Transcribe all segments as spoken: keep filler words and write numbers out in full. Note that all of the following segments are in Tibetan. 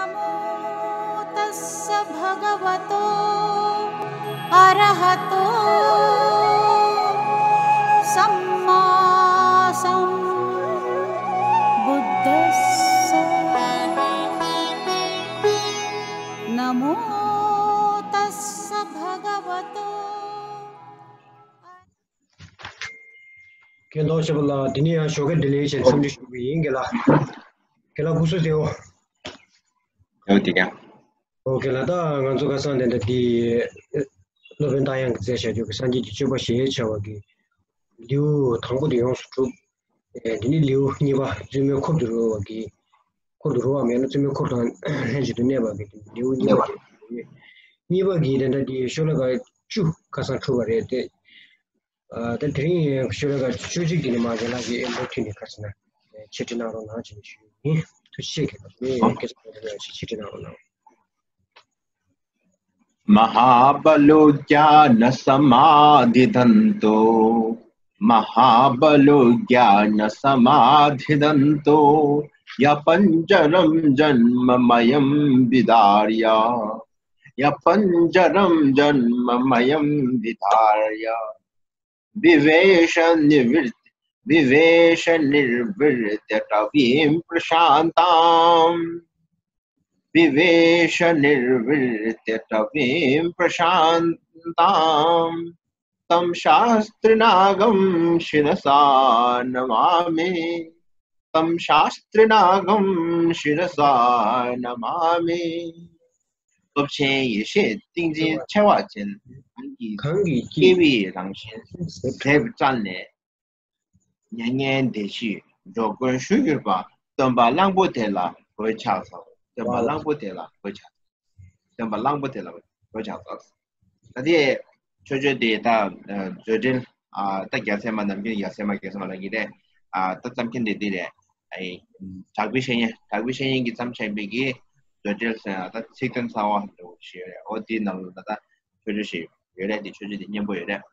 नमो तस्स भगवतो अरहतो सम्मा सम्बुद्धस्स। नमो तस्स भगवतो। མཁྱེན་རྟོགས་ཆེ་པོ་ལགས། འདི་ནས་ཡང་ཞོགས་ཀས་བདེ་ལེགས་བྱས་འཚམས་འདྲི་ཞུ་གི་ཡིན། རྒན་ལགས། རྒན་ལགས་སྐུ་གཟུགས་བདེ་པོ། ཡོད་དེ་ཀྱང་། ཨོ་རྒན་ལགས། ད་ང་ཚོ་ཁ་སང་དེ་འདྲ་འདི་སློབ་དཔོན་རྟ་དབྱངས་ཀྱིས་མཛད་བཞག་རྒྱུ་གི་སངས་རྒྱས་ཀྱི་སྤྱོད་པ་ཞེས་བྱ་བ་གི་ལེའུ་དང་པོ་དེ་ཡོངས་སུ་གྲུབ། ཨེ་འདི་ནི་ལེའུ་གཉིས་པ་བཙུན་མོའི་འཁོར་དུ་རོལ་བ་གི། འཁོར་དུ་རོལ་བ་མེད་ན་བཙུན་མོའི་འཁོར་དང་ལྷན་ཅིག་ཏུ་གནས་པ་གི་ལེའུ་གཉིས་པ་དེ། གཉིས་པ་གི་དེ་འདྲ་འདི་ཤོ་ལོ་ཀ་བཅུ་ཁ་སང་གྲུབ་པ་རེད་དེ། ཨ་ད་དེ་རིང་ཤོ་ལོ་ཀ་བཅུ་གཅིག་གི་ནི་མ་རྒན་ལགས་ཀྱིས་ཨེ་འབོ་ཐུན་ནས་ཁ་སང་ཆེད་ཁྲིད་གནང་རོགས་གནང་བྱས་ནས་ཞུ་ཡིན། ཐུགས་རྗེ་ཆེ་རྒན་ལགས། ངས་སྐད་ཆ་དྲི་བ་ཞིག་ཆེད་ཁྲིད་གནང་རོགས་གནང་། महाबलो ज्ञानसमाधिधन्तो महाबलो ज्ञानसमाधिधन्तो यः पञ्जरं जन्ममयं विधार्य यः पञ्जरं जन्ममयं विधार्य विवेश निर्वृत्य विवेश निर्वृत्य टवीं प्रशान्ताम् विवेश निर्वृत्य टवीं प्रशान्ताम् तं शास्त्रिनागं शिरसा नमामि तं शास्त्रिनागं शिरसा नमामि སྟོབས་ཆེན་ཡེ་ཤེས་ཏིང་འཛིན་ཆེ་བ་ཅན། གང་གིས་གང་གིས་སྐྱེ་བའི་རང་བཞིན་ཟད་བྲལ་ནས། མྱ་ངན་འདས་ཞི་འགྲོ་ཀུན་ཞུ་གྱུར་པ། སྟོན་པ་གླང་པོ་དེ་ལ་གོས་ཕྱག་འཚལ། སྟོན་པ་གླང་པོ་དེ་ལ་གོས་ཕྱག་སྟོན་པ་གླང་པོ་དེ་ལ་གོས་ཕྱག་འཚལ། ད་དེ་མཆོད་བརྗོད་དེ་ད་མཛོད་འགྲེལ། ཨ་ད་རྒྱལ་སྲས་མ་ནམ་མཁའི་རྒྱལ་སྲས་མ་རྒྱལ་སྲས་མ་ལ་ཡིན་ཏེ། ཨ་ད་བརྩམས་མཁན་དེ་འདི་རེད། ཨ་ཡི་དྲག་པོའི་བཤེས་གཉེན། དྲག་པོའི་བཤེས་གཉེན་གྱིས་བརྩམས་བཞག་པའི་གི་མཛོད་འགྲེལ་ཟེར་ན་ད་ཚིག་དོན་གསར་བ་འདྲ་བོ་ཞིག་ཡོད་རེད། འོ་དེའི་ནང་ལ་ད་ད་མཆོད་བརྗོད་ཞིག་ཡོད་རེད། དེ་མཆོད་བརྗོད་དེ་སྙན་པོ་ཡོད་རེད།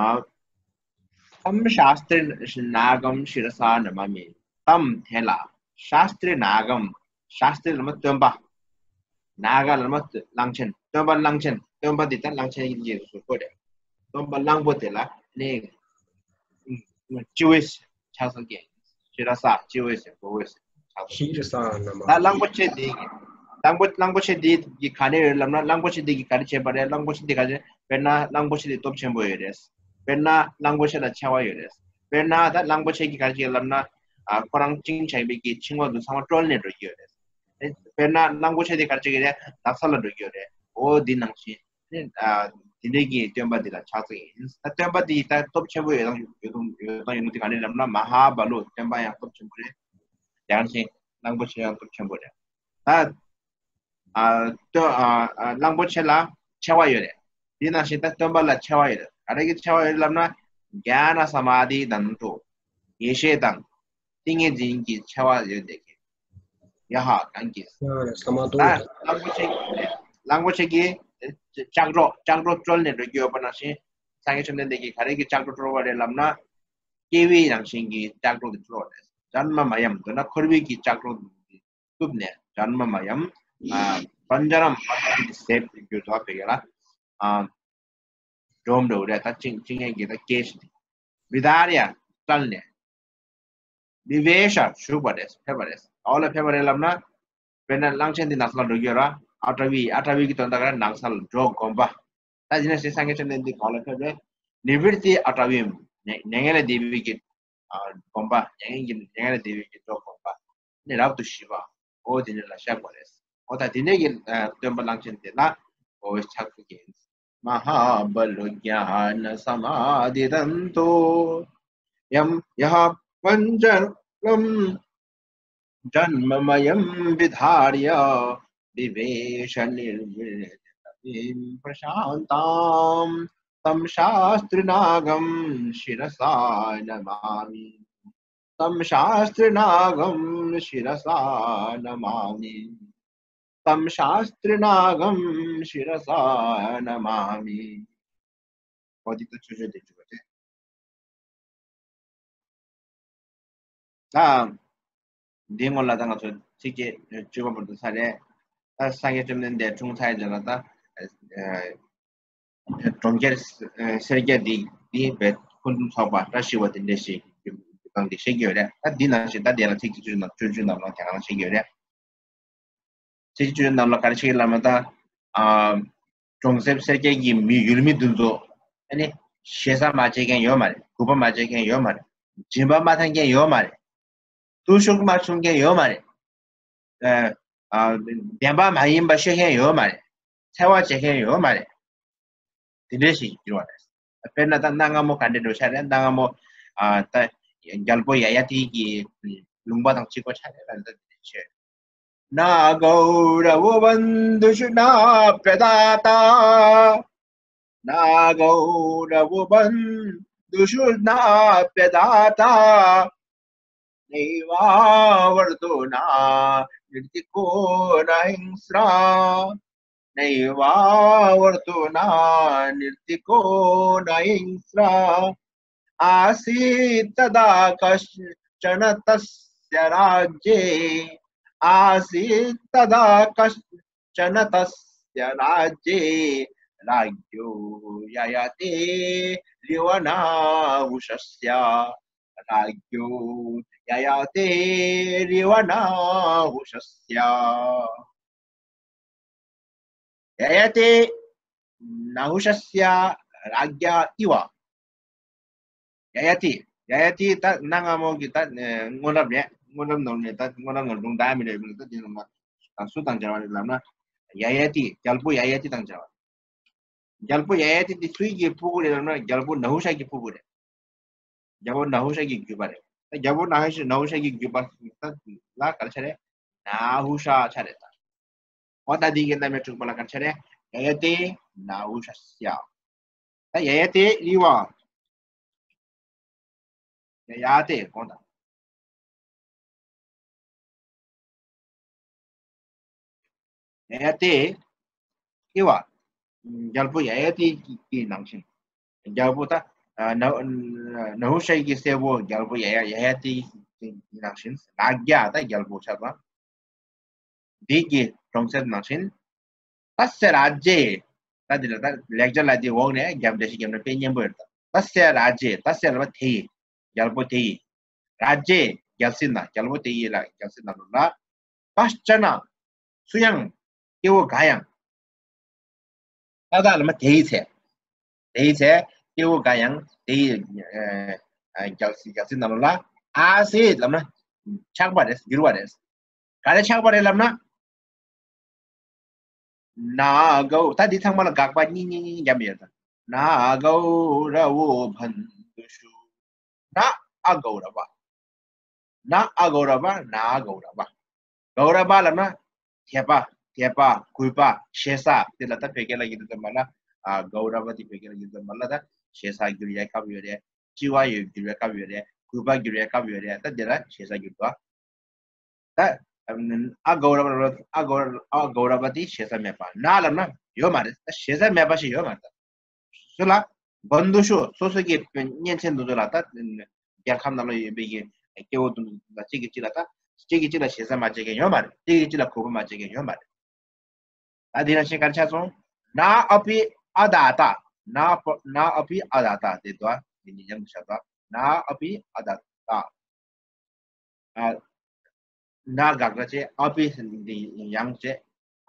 ཨ། ཏམ་ཤཱསྟྲི་ནཱ་གམ་ཤིར་ས་ན་མ་མི། ཏམ་དེ་ལ། ཤཱསྟྲི་ནཱ་གམ། ཤཱསྟྲི་ལ་མ་སྟོན་པ། ནཱ་ག་ལ་མ་གླང་ཆེན། སྟོན་པ་གླང་ཆེན། སྟོན་པ་འདི་ལྟར་གླང་ཆེན་གྱི་རྗེས་སུ་བཀོད་དེ། སྟོན་པ་གླང་པོ་དེ་ལ་ནི། སྤྱི་བོས་ཕྱག་འཚལ་གྱི། ཤི་ར་ས་སྤྱི་བོས་ཟེར་མགོ་བོས་ཟེར་ཕྱག་འཚལ། ཤི་ར་ས་ན་མ། ད་གླང་པོ་ཆེ་འདི་གི། གླང་པོ་གླང་པོ་ཆེ་འདི་གི་ག་ནས་ཡོད་ལབ་ན། གླང་པོ་ཆེ་འདི་གི་ག་རེ་བྱས་པ་རེད། གླང་པོ་ཆེ་འདི་ག་རེ། དཔེར་ན་གླང་པོ་ཆེ་འདི་སྟོབས་ཆེན་པོ་ཡོད་རེད། དཔེར་ན་གླང་པོ་ཆེ་ལ་ཆེ་བ་ཡོད་རེད། དཔེར་ན་ད་གླང་པོ་ཆེ་གི་ག་རེ་བྱས་ལབ་ན། ཨ་ཁོ་རང་བཅིངས་བཞག་པའི་གི་འཆིང་བ་དུ་ཚང་མ་བཀྲོལ་ནས་འགྲོ་གི་ཡོད་རེད། དཔེར་ན་གླང་པོ་ཆེ་འདི་ག་རེ་བྱེད་ཀྱི་རེད། ནགས་ཚལ་ལ་འགྲོ་གི་ཡོད་རེད། འོ་འདི་ནང་བཞིན། ཨ་དེ་འདྲའི་གི་སྟོན་པ་འདི་ལ་ཕྱག་འཚལ་ཡིན། ད་སྟོན་པ་འདི་ད་སྟོབས་ཆེན་པོ་ཡོད་དང་ཡོད་དང་ཡོད་དང་ཡོད་ནོ་དེ་ག་ནས་ལབ་ན། མ་ཧཱ་བ་ལོ། སྟོན་པ་ཡང་སྟོབས་ཆེན་པོ་རེད། དེ་ག་ནང་བཞིན་གླང་པོ་ཆེ་ཡང་སྟོབས་ཆེན་པོ་རེད། ད་ཨ་སྟོན་ཨ་ཨ་གླང་པོ་ཆེ་ལ་ཆེ་བ་ཡོད་རེད། དེ་ནང་བཞིན་ད་སྟོན་པ་ལ་ཆེ་བ་ཡོད་རེད། ག་རེ་གི་ཆེ་བ་ཡོད་རེད་ལབ་ན། ཛྙཱ་ན་སམཱྡི་དྷན་ཏོ། ཡེ་ཤེས་དང་ཏིང་ངེ་འཛིན་གྱི་ཆེ་བ་ཡོད་དེ་གི། ཡ་ཧ་གང་གིས། ཡ་ཧ་ས་མ་ཏོ། ད་གླང་པོ་ཆེ་གི་གླང་པོ་ཆེ་གི་ལྕགས་སྒྲོག་ལྕགས་སྒྲོག་བཀྲོལ་ནས་འགྲོ་རྒྱུ་ཡོད་པ་ནང་བཞིན། སངས་རྒྱས་བཅོམ་ལྡན་འདས་ཀྱིས་ག་རེ་གི་ལྕགས་སྒྲོག་བཀྲོལ་བ་རེད་ལབ་ན། སྐྱེ་བའི་རང་བཞིན་གྱི་ལྕགས་སྒྲོག་དེ་བཀྲོལ་བ་རེད། ཛཱན་མ་མ་ཡམ། མདོར་ན་འཁོར་བའི་གི་ལྕགས་སྒྲོག་དེ་བཏུབ་ནས། ཛཱན་མ་མ་ཡམ། ཨ་པཉྩ་རམ། པཉྩ་རམ་དེ་ཟེབ་རྒྱུ་ཚོ་བེ་ག་ལ། ཨ་སྒྲོམ་འགྲོ་རེད། ད་ཅིང་ཅིང་ཡན་གྱི་ད་སྐད་ཤིག་དེ། བི་དྷཱ་རྱ་བཀྲལ་ནས། བི་བེ་ཤ་ཞུགས་པ་རེད། ཕེབས་པ་རེད། ག་བ་ལ་ཕེབས་པ་རེད་ལབ་ན། དཔེར་ན་གླང་ཆེན་འདི་ནགས་ཚལ་ལ་འགྲོ་རྒྱུ་ར། ཨ་ཏྲ་བི། ཨ་ཏྲ་བི་གི་དོན་དག་ར་ནགས་ཚལ་འགྲོ་དགོངས་པ། ད་ཡིན་ན་ཞེས་སངས་རྒྱས་བཅོམ་ལྡན་འདས་ག་བ་ལ་ཕེབས་རེད། ནི་བིར་ཏི་ཨ་ཏྲ་བིམ། མྱ་ངན་ལས་འདས་པའི་གི་ཨ་དགོངས་པ། མྱ་ངན་གྱི་མྱ་ངན་ལས་འདས་པའི་གི་འགྲོ་དགོངས་པ་ནི་རབ་ཏུ་ཞི་བ། འོ་དེ་ནི་ལ་བཤགས་པ་རེད། འོ་ད་དེ་ནས་ཀྱི་ཨ་སྟོན་པ་གླང་ཆེན་དེ་ལ་འོ་ཕྱག་འཚལ་གྱིན། महाबलो ज्ञानसमाधिधन्तो यं यः पञ्जरं जन्ममयं विधार्य विवेश निर्वृत्य टवीं प्रशान्तां तं शास्त्रिनागं शिरसा नमामि। तं शास्त्रिनागं शिरसा नमामि। तं शास्त्रिनागं शिरसा नमामि। འོ་འདི་ལྟར་ཆོས་སྤྱོད་དེ་བྱུང་བ་རེད། ད་འདིའི་སྔོན་ལ་ད་ང་ཚོ་ ཚིགས་བཅད་བཅུ་པ་བར་དུ་ཚར་རེད། ད་སངས་རྒྱས་བཅོམ་ལྡན་འདས་འཁྲུངས་ཚར་ཡོད་ལ་ད། གྲོང་ཁྱེར་སེར་སྐྱ་འདི་འདི་བས་ཁུངས་ཐོགས་པ་བཀྲ་ཤིས་པ་དེ་འདྲ་ཞིག་གི་སྟངས་འདི་བཤད་ཀྱི་ཡོད་རེད། ད་འདི་ནང་བཞིན་ད་དེ་ལ་ཚིགས་བཅད་བཅུ་ནང་བཅུ་བཅུ་ནང་ལ་དེ་ག་རང་བཤད་ཀྱི་ཡོད་རེད། ཚིགས་བཅད་བཅུ་ནང་ལ་ག་རེ་བཤད་ཀྱི་ལབ་ན་ད། གྲོང་གསེབ་སེར་སྐྱ་གི་མི་ཡུལ་མི་འདི་ཚོ་ཨ་ནི་ཞེ་ས་མ་བྱེད་མཁན་ཡོད་མ་རེད། གུས་པ་མ་བྱེད་མཁན་ཡོད་མ་རེད། སྦྱིན་པ་མ་འཐེན་མཁན་ཡོད་མ་རེད། བརྟུལ་ཞུགས་མ་འཚོང་མཁན་ཡོད་མ་རེད། ཨ་ཨ་བདེན་པ་མ་ཡིན་པ་ཤོད་མཁན་ཡོད་མ་རེད། འཚེ་བ་བྱེད་མཁན་ཡོད་མ་རེད། དེ་འདྲ་ཞིག་གྱུར་བ་རེད། དཔེར་ན་ད་གནའ་སྔ་མོ་ག་འདྲ་འགྲོ་ཤ་རེད། གནའ་སྔ་མོ་ཨ་ད་རྒྱལ་པོ་ཡ་ཡ་ཏི་གི་ལུང་པ་དང་གཅིག་པ་ཆ་རེད་ལ། ད་དེ་འདྲ་ཆེ། न गौरवो बन्धुषु नाप्यदाता। न गौरवो बन्धुषु नाप्यदाता। नैवावर्तो न नृतिको न हिंस्रा। नैवावर्तो न नृतिको न हिंस्रा। आसीत् तदा कश्चन तस्य राज्ये। आसीत् तदा कश्चन तस्य राज्ये। राज्ञो ययातेरिव नाहुषस्य। राज्ञो ययातेरिव नाहुषस्य। ययाते नाहुषस्य राज्ञ इव। ཡ་ཡ་ཏི། ཡ་ཡ་ཏི་ད་གནའ་སྔ་མོ་གི་ད་སྔོན་རབས་རེད། སྔོན་རབས་ནང་ནས་ད་སྔོན་རབས་ནང་ལུང་དག་མི་རེད་མི་རེད། ད་དེ་ནང་ལ་སུ་དང་སྦྱར་བ་རེད་ལབ་ན། ཡ་ཡ་ཏི། རྒྱལ་པོ་ཡ་ཡ་ཏི་དང་སྦྱར་བ། རྒྱལ་པོ་ཡ་ཡ་ཏི་དེ་སུའི་གི་ཕྲུ་གུ་རེད་ལབ་ན། རྒྱལ་པོ་ན་ཧུ་ཤ་གི་ཕྲུ་གུ་རེད། རྒྱལ་པོ་ན་ཧུ་ཤ་གི་བརྒྱུད་པ་རེད། ད་རྒྱལ་པོ་ན་ཧུ་ཤ་ན་ཧུ་ཤ་གི་བརྒྱུད་པ་ད་ལ་ག་རེ་ཆ་རེད། ན་ཧུ་ཤ་ཆ་རེད་ད། འོ་ད་འདི་གི་རྣམ་དབྱེ་དྲུག་པ་ལ་ག་རེ་ཆ་རེད། ཡ་ཡ་ཏི་ན་ཧུ་ཤ་སི་ཡ། ད་ཡ་ཡ་ཏི་རི་བ། ཡ་ཡ་ཏི་གོང་དང་། ཡ་ཡ་ཏི་ཨི་བ། རྒྱལ་པོ་ཡ་ཡ་ཏི་གི་ནང་བཞིན། རྒྱལ་པོ་ད་ན་ན་ཧུ་ཤ་གི་སྲས་པོ་རྒྱལ་པོ་ཡ་ཡ་ཡ་ཡ་ཏི་གི་ནང་བཞིན། རཱ་ཇ་ད་རྒྱལ་པོ་ཆགས་པ། འདི་གི་གྲོང་གསེབ་ནང་བཞིན། ཏ་སེ་རཱ་ཇེ། ད་འདི་ལ་ད་ལེགས་སྦྱར་ལ་འདི་འོག་ནས་རྒྱབ་འགྲེལ་ཞིག་བརྒྱབ་ན་དཔེ་སྙན་པོ་ཡོད་ད། ཏ་སེ་རཱ་ཇེ། ཏ་སེ་ལ་བ་དེ་ཡི། རྒྱལ་པོ་དེ་ཡི། རཱ་ཇེ། རྒྱལ་སྲིད་ན། རྒྱལ་པོ་དེ་ཡི་ལ་རྒྱལ་སྲིད་ན་ལོ་ལ། ཀ་ཤ་ན། སུ་ཡང་། སྐྱེ་བོ་ག་ཡང་། ཏ་ད་ལ་མ་དེ་ཡི་ཚེ། དེའི་ཚེ་སྐྱེ་བོ་ག་ཡང་དེ་ཡི་ཨ་ཨ་རྒྱལ་སྲིད་རྒྱལ་སྲིད་ནང་ལ་ཨ་སྲིད་ལབ་ན་ཆགས་པ་རེད། འགྱུར་བ་རེད། ག་རེ་ཆགས་པ་རེད་ལབ་ན། ན་གའོ། ད་འདི་ཚང་མ་ལ་དགག་པ་གཉིས་གཉིས་གཉིས་བརྒྱབ་ཡོད་ད། ན་གའོ་ར་བོ་བན་དུ་ཤུ། ན་ཨ་གའོ་ར་བ། ན་ཨ་གའོ་ར་བ། ན་ཨ་གའོ་ར་བ། གའོ་ར་བ་ལབ་ན། དད་པ། དད་པ། གུས་པ། ཞེ་ས། དེ་ལ་ད་བོད་སྐད་ལ་ཡིན་དུས་ཙམ་པ་ལ། ཨ་གའོ་ར་བ་དེ་བོད་སྐད་ལ་ཡིན་དུས་ཙམ་པ་ལ་ད་ཞེ་ས་འགྱུར་ཡ་སྐབས་ཡོད་རེད། ལྕི་བ་ཡོད་འགྱུར་བའི་སྐབས་ཡོད་རེད། གུས་པ་འགྱུར་བའི་སྐབས་ཡོད་རེད། ད་དེ་ལ་ཞེ་ས་འགྱུར་འདུག་ད་ཨ་གའོ་ར་བ། ཨ་གའོ་ཨ་གའོ་ར་བ་དེ་ཞེ་ས་མེད་པ། ན་ལབ་ན་ཡོད་མ་རེད། ད་ཞེ་ས་མེད་པ་ཞིག་ཡོད་མ་རེད། ད། སོ་ལ། བན་དུ་ཤུ། སོ་སོ་གི་གཉེན་ཚན་དེ་ཚོ་ལ་ད། རྒྱལ་ཁམས་ནང་ལ་ཡོད་པའི་གི་སྐྱེ་བོ་དེ་ཚོ་ལ་གཅིག་གིས་གཅིག་ལ་ད། གཅིག་གིས་གཅིག་ལ་ཞེ་ས་མ་བྱེད་མཁན་ཡོད་མ་རེད། གཅིག་གིས་གཅིག་ལ་གུས་པ་མ་བྱེད་མཁན་ཡོད་མ་རེད། ད་དེ་ནང་བཞིན་ག་རེ་ཆགས་སོང་། ན་ཨ་པི་ཨ་དཱ་ཏ། ན་པ་ན་ཨ་པི་ཨ་དཱ་ཏ། དེ་དོ་དེ་ཉིད་ཡང་བྱ་དོ། ན་ཨ་པི་ཨ་དཱ་ཏ། ཨ། ན་དགག་སྒྲ་བྱས། ཨ་པི་ཡང་བྱས།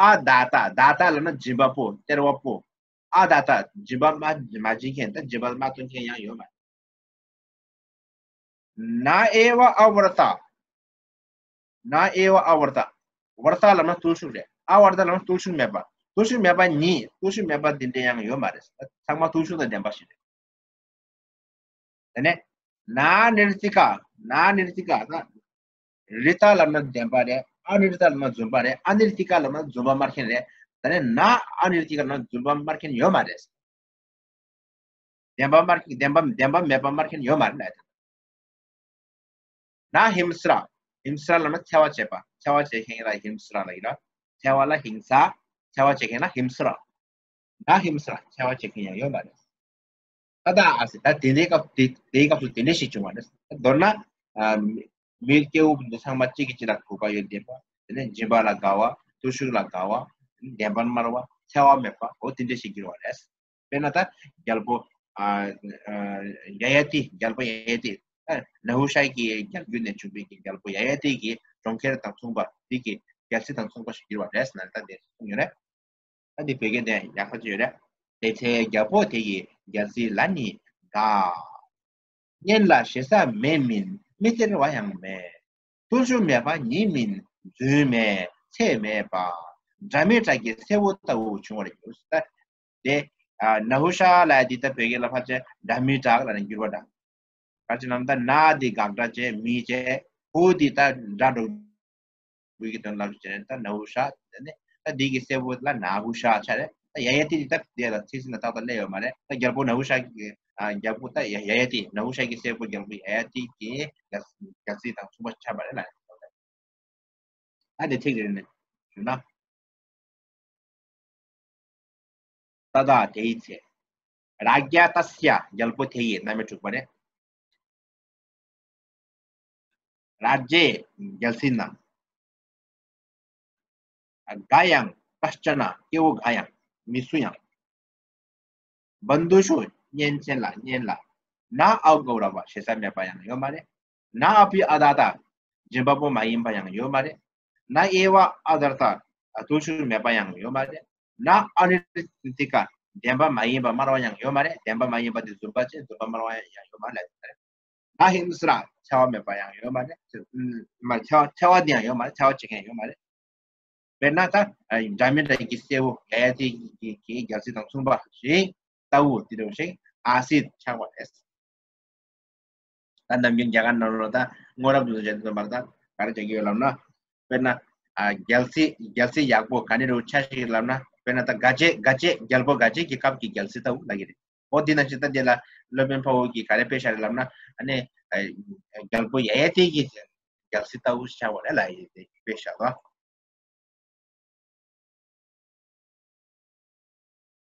ཨ་དཱ་ཏ། དཱ་ཏ་ལབ་ན་སྦྱིན་པ་པོ། སྟེར་བ་པོ། ཨ་དཱ་ཏ། སྦྱིན་པ་མ་མ་བྱེད་མཁན། ད་སྦྱིན་པ་མ་སྟོན་མཁན་ཡང་ཡོད་མ་རེད། ན་ཨེ་བ་ཨ་ཝར་ཏ། ན་ཨེ་བ་ཨ་ཝར་ཏ། ཝར་ཏ་ལབ་ན་བརྟུལ་ཞུགས་རེད། ཨ་ཝར་ཏ་ལབ་ན་བརྟུལ་ཞུགས་མེད་པ། བརྟུལ་ཞུགས་མེད་པ་ཉིད། བརྟུལ་ཞུགས་མེད་པ་འདི་འདྲ་ཡང་ཡོད་མ་རེད། ཚང་མ་བརྟུལ་ཞུགས་དང་ལྡན་པ་ཞིག་རེད། དེ་ནས་ན་ནི་རི་ཏི་ཀ། ན་ནི་རི་ཏི་ཀ་ད། རི་ཏ་ལབ་ན་ལྡན་པ་རེད། ཨ་ནི་རི་ཏ་ལབ་ན་རྫུན་པ་རེད། ཨ་ནི་རི་ཏི་ཀ་ལབ་ན་རྫུན་པ་སྨྲ་མཁན་རེད། ད་ནི་ན་ཨ་ནི་རི་ཏི་ཀ་ལབ་ན་རྫུན་པ་སྨྲ་མཁན་ཡོད་མ་རེད། བདེན་པ་སྨྲ་མཁན། བདེན་པ་བདེན་པ་མེད་པ་སྨྲ་མཁན་ཡོད་མ་རེད་ལ། ན་ཧིམ་སྲ། ཧིམ་སྲ་ལབ་ན་འཚེ་བ་བྱེད་པ། འཚེ་བ་བྱེད་མཁན་ལ་ཧིམ་སྲ་ལབ་ཡིན་ལ། འཚེ་བ་ལ་ཧིང་ས། འཚེ་བ་བྱེད་མཁན་ལ་ཧིམ་སྲ། ན་ཧིམ་སྲ་འཚེ་བ་བྱེད་མཁན་ཡང་ཡོད་མ་རེད། ད་ད་ཨ་སི་ད་དེ་འདྲའི་སྐབས་དེ་དེའི་སྐབས་སུ་དེ་འདྲ་ཞིག་བྱུང་བ་རེད། མདོར་ན། ཨ་མི་སྐྱེ་བོ་འདི་ཚང་མ་གཅིག་གིས་གཅིག་ལ་གུས་པ་ཡོད་བསྡད་པ། དེ་ནས་སྦྱིན་པ་ལ་དགའ་བ། བརྟུལ་ཞུགས་ལ་དགའ་བ། བདེན་པར་སྨྲ་བ། འཚེ་བ་མེད་པ། འོ་དེ་འདྲ་ཞིག་གྱུར་བ་རེད། དཔེར་ན་ད་རྒྱལ་པོ་ཨ་ཨ་ཡ་ཡ་ཏི། རྒྱལ་པོ་ཡ་ཡ་ཏི། ཨ་ན་ཧུ་ཤ་གི་རྒྱལ་རྒྱུད་ནས་བྱུང་བའི་གི་རྒྱལ་པོ་ཡ་ཡ་ཏི་གི་གྲོང་ཁྱེར་དང་མཚུངས་པ། དེ་གི་རྒྱལ་སྲིད་དང་མཚུངས་པ་ཞིག་གྱུར་བ་རེད་ཟེར་ན་ད་དེ་གསུངས་ཡོད་རེད། ད་དེ་བོད་སྐད་དེ་ཡག་པོ་ཅིག་ཡོད་རེད། དེ་ཚེ་རྒྱལ་པོ་དེ་ཡི་རྒྱལ་སྲིད་ལ་ནི་དགའ། གཉེན་ལ་ཞེ་ས་མེད་མིན་མི་སྟེར་བ་ཡང་མེད། བརྟུལ་ཞུགས་མེད་པ་ཉིད་མིན་རྫུན་མེད་ཚད་མེད་པ། སྒྲ་མི་གྲག་གི་སྲས་པོ་ལྟ་བུ་བྱུང་བར་གྱུར། ད་དེ་ཨ་ན་ཧུ་ཤ་ལབ་ཡ་དེ་ད་བོད་སྐད་ལ་ཕལ་ཆེར་སྒྲ་མི་གྲག་ལབ་ནས་འགྱུར་བ་འདྲ། ག་ཅི་ལབ་ན་ད་ན་དེ་དགག་སྒྲ་བྱས་མི་བྱས། ཧུ་དེ་ད་སྒྲ་སྒྲོག་པའི་གི་དོན་ལ་བྱས་ནས་ད་ན་ཧུ་ཤ། དེ་ནས་ད་དེ་གི་སྲས་པོ་ལ་ན་ཧུ་ཤ་ཆགས་རེད། ད་ཡ་ཡ་ཏི་དེ་ད་དེ་ལ་ཚིག་ཟིན་ན་ཏག་ཏག་སླེབས་ཡོད་མ་རེད། ད་རྒྱལ་པོ་ན་ཧུ་ཤ་གི་ཨ་རྒྱལ་པོ་ད་ཡ་ཡ་ཡ་ཏི། ན་ཧུ་ཤ་གི་སྲས་པོ་རྒྱལ་པོ་ཡ་ཡ་ཏི་གི་རྒྱལ་རྒྱལ་སྲིད་དང་མཚུངས་པ་ཆགས་པ་རེད་ལ། ཨ་ནི་ཚིག་རེ་ནས་ཞུ་ན། ཏ་ཏ་དེའི་ཚེ། རཱ་ཛྱ་ཏ་སྱ། རྒྱལ་པོ་དེ་ཡི་རྣམ་དབྱེ་དྲུག་པ་རེད། རཱ་ཛྱེ། རྒྱལ་སྲིད་ན། ག་ཡང་ཀ་ཙྪ་ན། སྐྱེ་བོ་ག་ཡང་། མི་སུ་ཡང་། བནྟུ་ཤུ། གཉེན་ཚན་ལ། གཉེན་ལ། ན་ཨ་གོ་ར་བ། ཞེ་ས་མེད་པ་ཡང་ཡོད་མ་རེད། ན་ཨ་པི་ཨ་དྷ་ཏ། སྦྱིན་པ་པོ་མ་ཡིན་པ་ཡང་ཡོད་མ་རེད། ན་ཨེ་ཝ་ཨ་དྷར་ཏ། བརྟུལ་ཞུགས་མེད་པ་ཡང་ཡོད་མ་རེད། ན་ཨ་ནི་རྩི་ཀ། བདེན་པ་མ་ཡིན་པ་སྨྲ་བ་ཡང་ཡོད་མ་རེད། བདེན་པ་མ་ཡིན་པ་དེ་རྫུན་པ་བྱས། རྫུན་པ་སྨྲ་བ་ཡང་ཡོད་མ་རེད། ན་ཧིང་སྲ། འཚེ་བ་མེད་པ་ཡང་ཡོད་མ་རེད། མ་འཚེ་བ། འཚེ་བ་དེ་ཡང་ཡོད་མ་རེད། འཚེ་བ་བྱེད་མཁན་ཡོད་མ་རེད། དཔེར་ན་ད་སྒྲ་མི་སྒྲ་གི་སྲས་པོ་ཡ་ཡ་ཏི་གི་རྒྱལ་སྲིད་དང་མཚུངས་པ་ཞིག་ལྟ་བུ་དེ་འདྲ་ཞིག་ཨ་སྲིད་ཆགས་པ་རེད། ད་ནམ་རྒྱུན་རྒྱ་གར་ནང་ལོགས་ད་སྔོན་རབས་དུ་བྱེད་དུ་མར་ད་ག་རེ་བྱེད་ཀྱི་ཡོད་ལབ་ན། དཔེར་ན་ཨ་རྒྱལ་སྲིད། རྒྱལ་སྲིད་ཡག་པོ་ག་ནས་རུ་ཆ་ཞིག་ལབ་ན། དཔེར་ན་ད་ག་ཅེ། ག་ཅེ། རྒྱལ་པོ་ག་ཅེ་གི་སྐབས་ཀྱི་རྒྱལ་སྲིད་ལྟ་བུ་ལབ་ཀྱི་རེད། འོ་དེ་ནང་བཞིན་ད་དེ་ལ་སློབ་དཔོན་དཔའ་བོ་གིས་ག་རེ་དཔེ་བཞག་རེད་ལབ་ན། ཨ་ནི་ཨ་རྒྱལ་པོ་ཡ་ཡ་ཏི་གི་རྒྱལ་སྲིད་ལྟ་བུ་ཆགས་པ་རེད་ལབ་ཡི་དེ་དཔེ་བཞག་པ།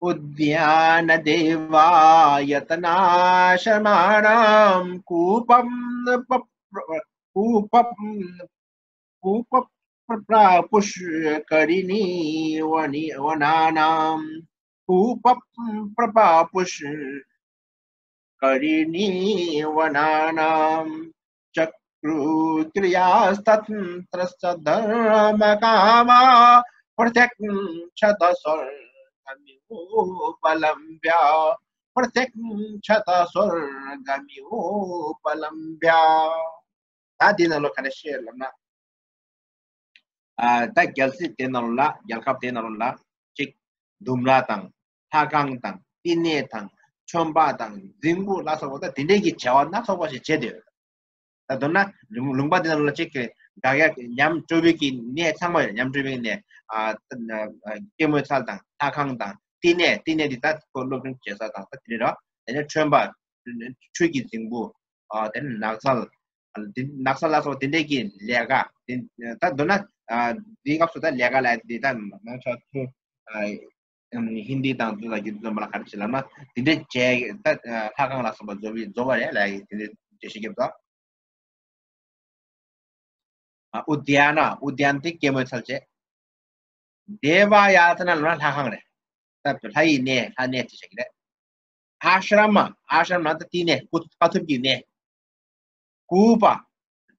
उद्यानदेवायतनाश्रमाणां कूपं कूपं कूपप्रपापुष्करिणी वनि वनानां कूपप्रपापुष्करिणी वनानां चक्रुक्रियास्तत्र सद्धर्मकामा प्रत्यक्षतः स्वर्गमिवोपलभ्य प्रत्यक्षतः स्वर्गमिवोपलभ्य ད་འདི་ནང་ལོགས་ག་རེ་བཤད་ལབ་ན། ཨ་ད་རྒྱལ་སྲིད་དེ་ནང་ལ། རྒྱལ་ཁབ་དེ་ནང་ལ་གཅིག་ལྡུམ་ར་དང་ལྷ་ཁང་དང་བསྟི་གནས་དང་མཆོད་པ་དང་རྫིང་བུ་ལ་སོགས་པ་ད་དེ་འདྲའི་གི་བྱ་བ་སྣ་ཚོགས་པ་ཞིག་བྱས་ཏེ་ཡོད། ད་མདོར་ན་ལུང་ལུང་པ་དེ་ནང་ལ་གཅིག་གི་དགག་ཡ་ཉམས་སྤྲོ་བའི་གི་གནས་ཚང་མ་ཡོད། ཉམས་སྤྲོ་བའི་གནས། ཨ་སྐྱེད་མོས་ཚལ་དང་ལྷ་ཁང་དང་བསྟི་གནས། བསྟི་གནས་འདི་ད་ཁོ་སློབ་སྦྱོང་བྱེད་ས་དང་ད་དེ་འདྲ་རེད། དེ་ནས་མཆོད་པ། ཆོས་ཀྱི་རྫིང་བུ། ཨ་དེ་ནས་ནགས་ཚལ། ཨ་དེ་ནགས་ཚལ་ལ་སོགས་དེ་འདྲས་ཀྱི་ལས་ཀ་དེ། ད་མདོར་ན་ཨ་འདིའི་སྐབས་སུ་ད་ལས་ཀ་ལ་དེ་ད་མང་ཆེ་བ་ཚུར་ཨ་ཧིན་དི་དང་དུ་ལ་རྒྱུ་དུ་མ་ལ་ག་རེ་བྱེད་ལབ་ན། དེ་འདྲས་བྱས་ད་ལྷ་ཁང་ལ་སོགས་པ་བཟོ་བའི་བཟོ་བ་རེད་ལ་དེ་འདྲས་འགྲེལ་བཤད་རྒྱབ་དོ། ཨ་ཨུ་དི་ཡ་ན། ཨུ་དི་ཡ་ན་དེ་སྐྱེད་མོས་ཚལ་བྱས། དེ་བ་ཡ་ད་ན་ལ་ལྷ་ཁང་རེད། ད་ལྷ་ཡི་གནས། ལྷ་གནས་དེ་བྱེད་ཀྱི་རེད། ཨ་ཤྲ་མ། ཨ་ཤྲ་མ་ད་བསྟི་གནས། ཀུ་དཀའ་ཐུབ་ཀྱི་གནས། ཀུ་པ།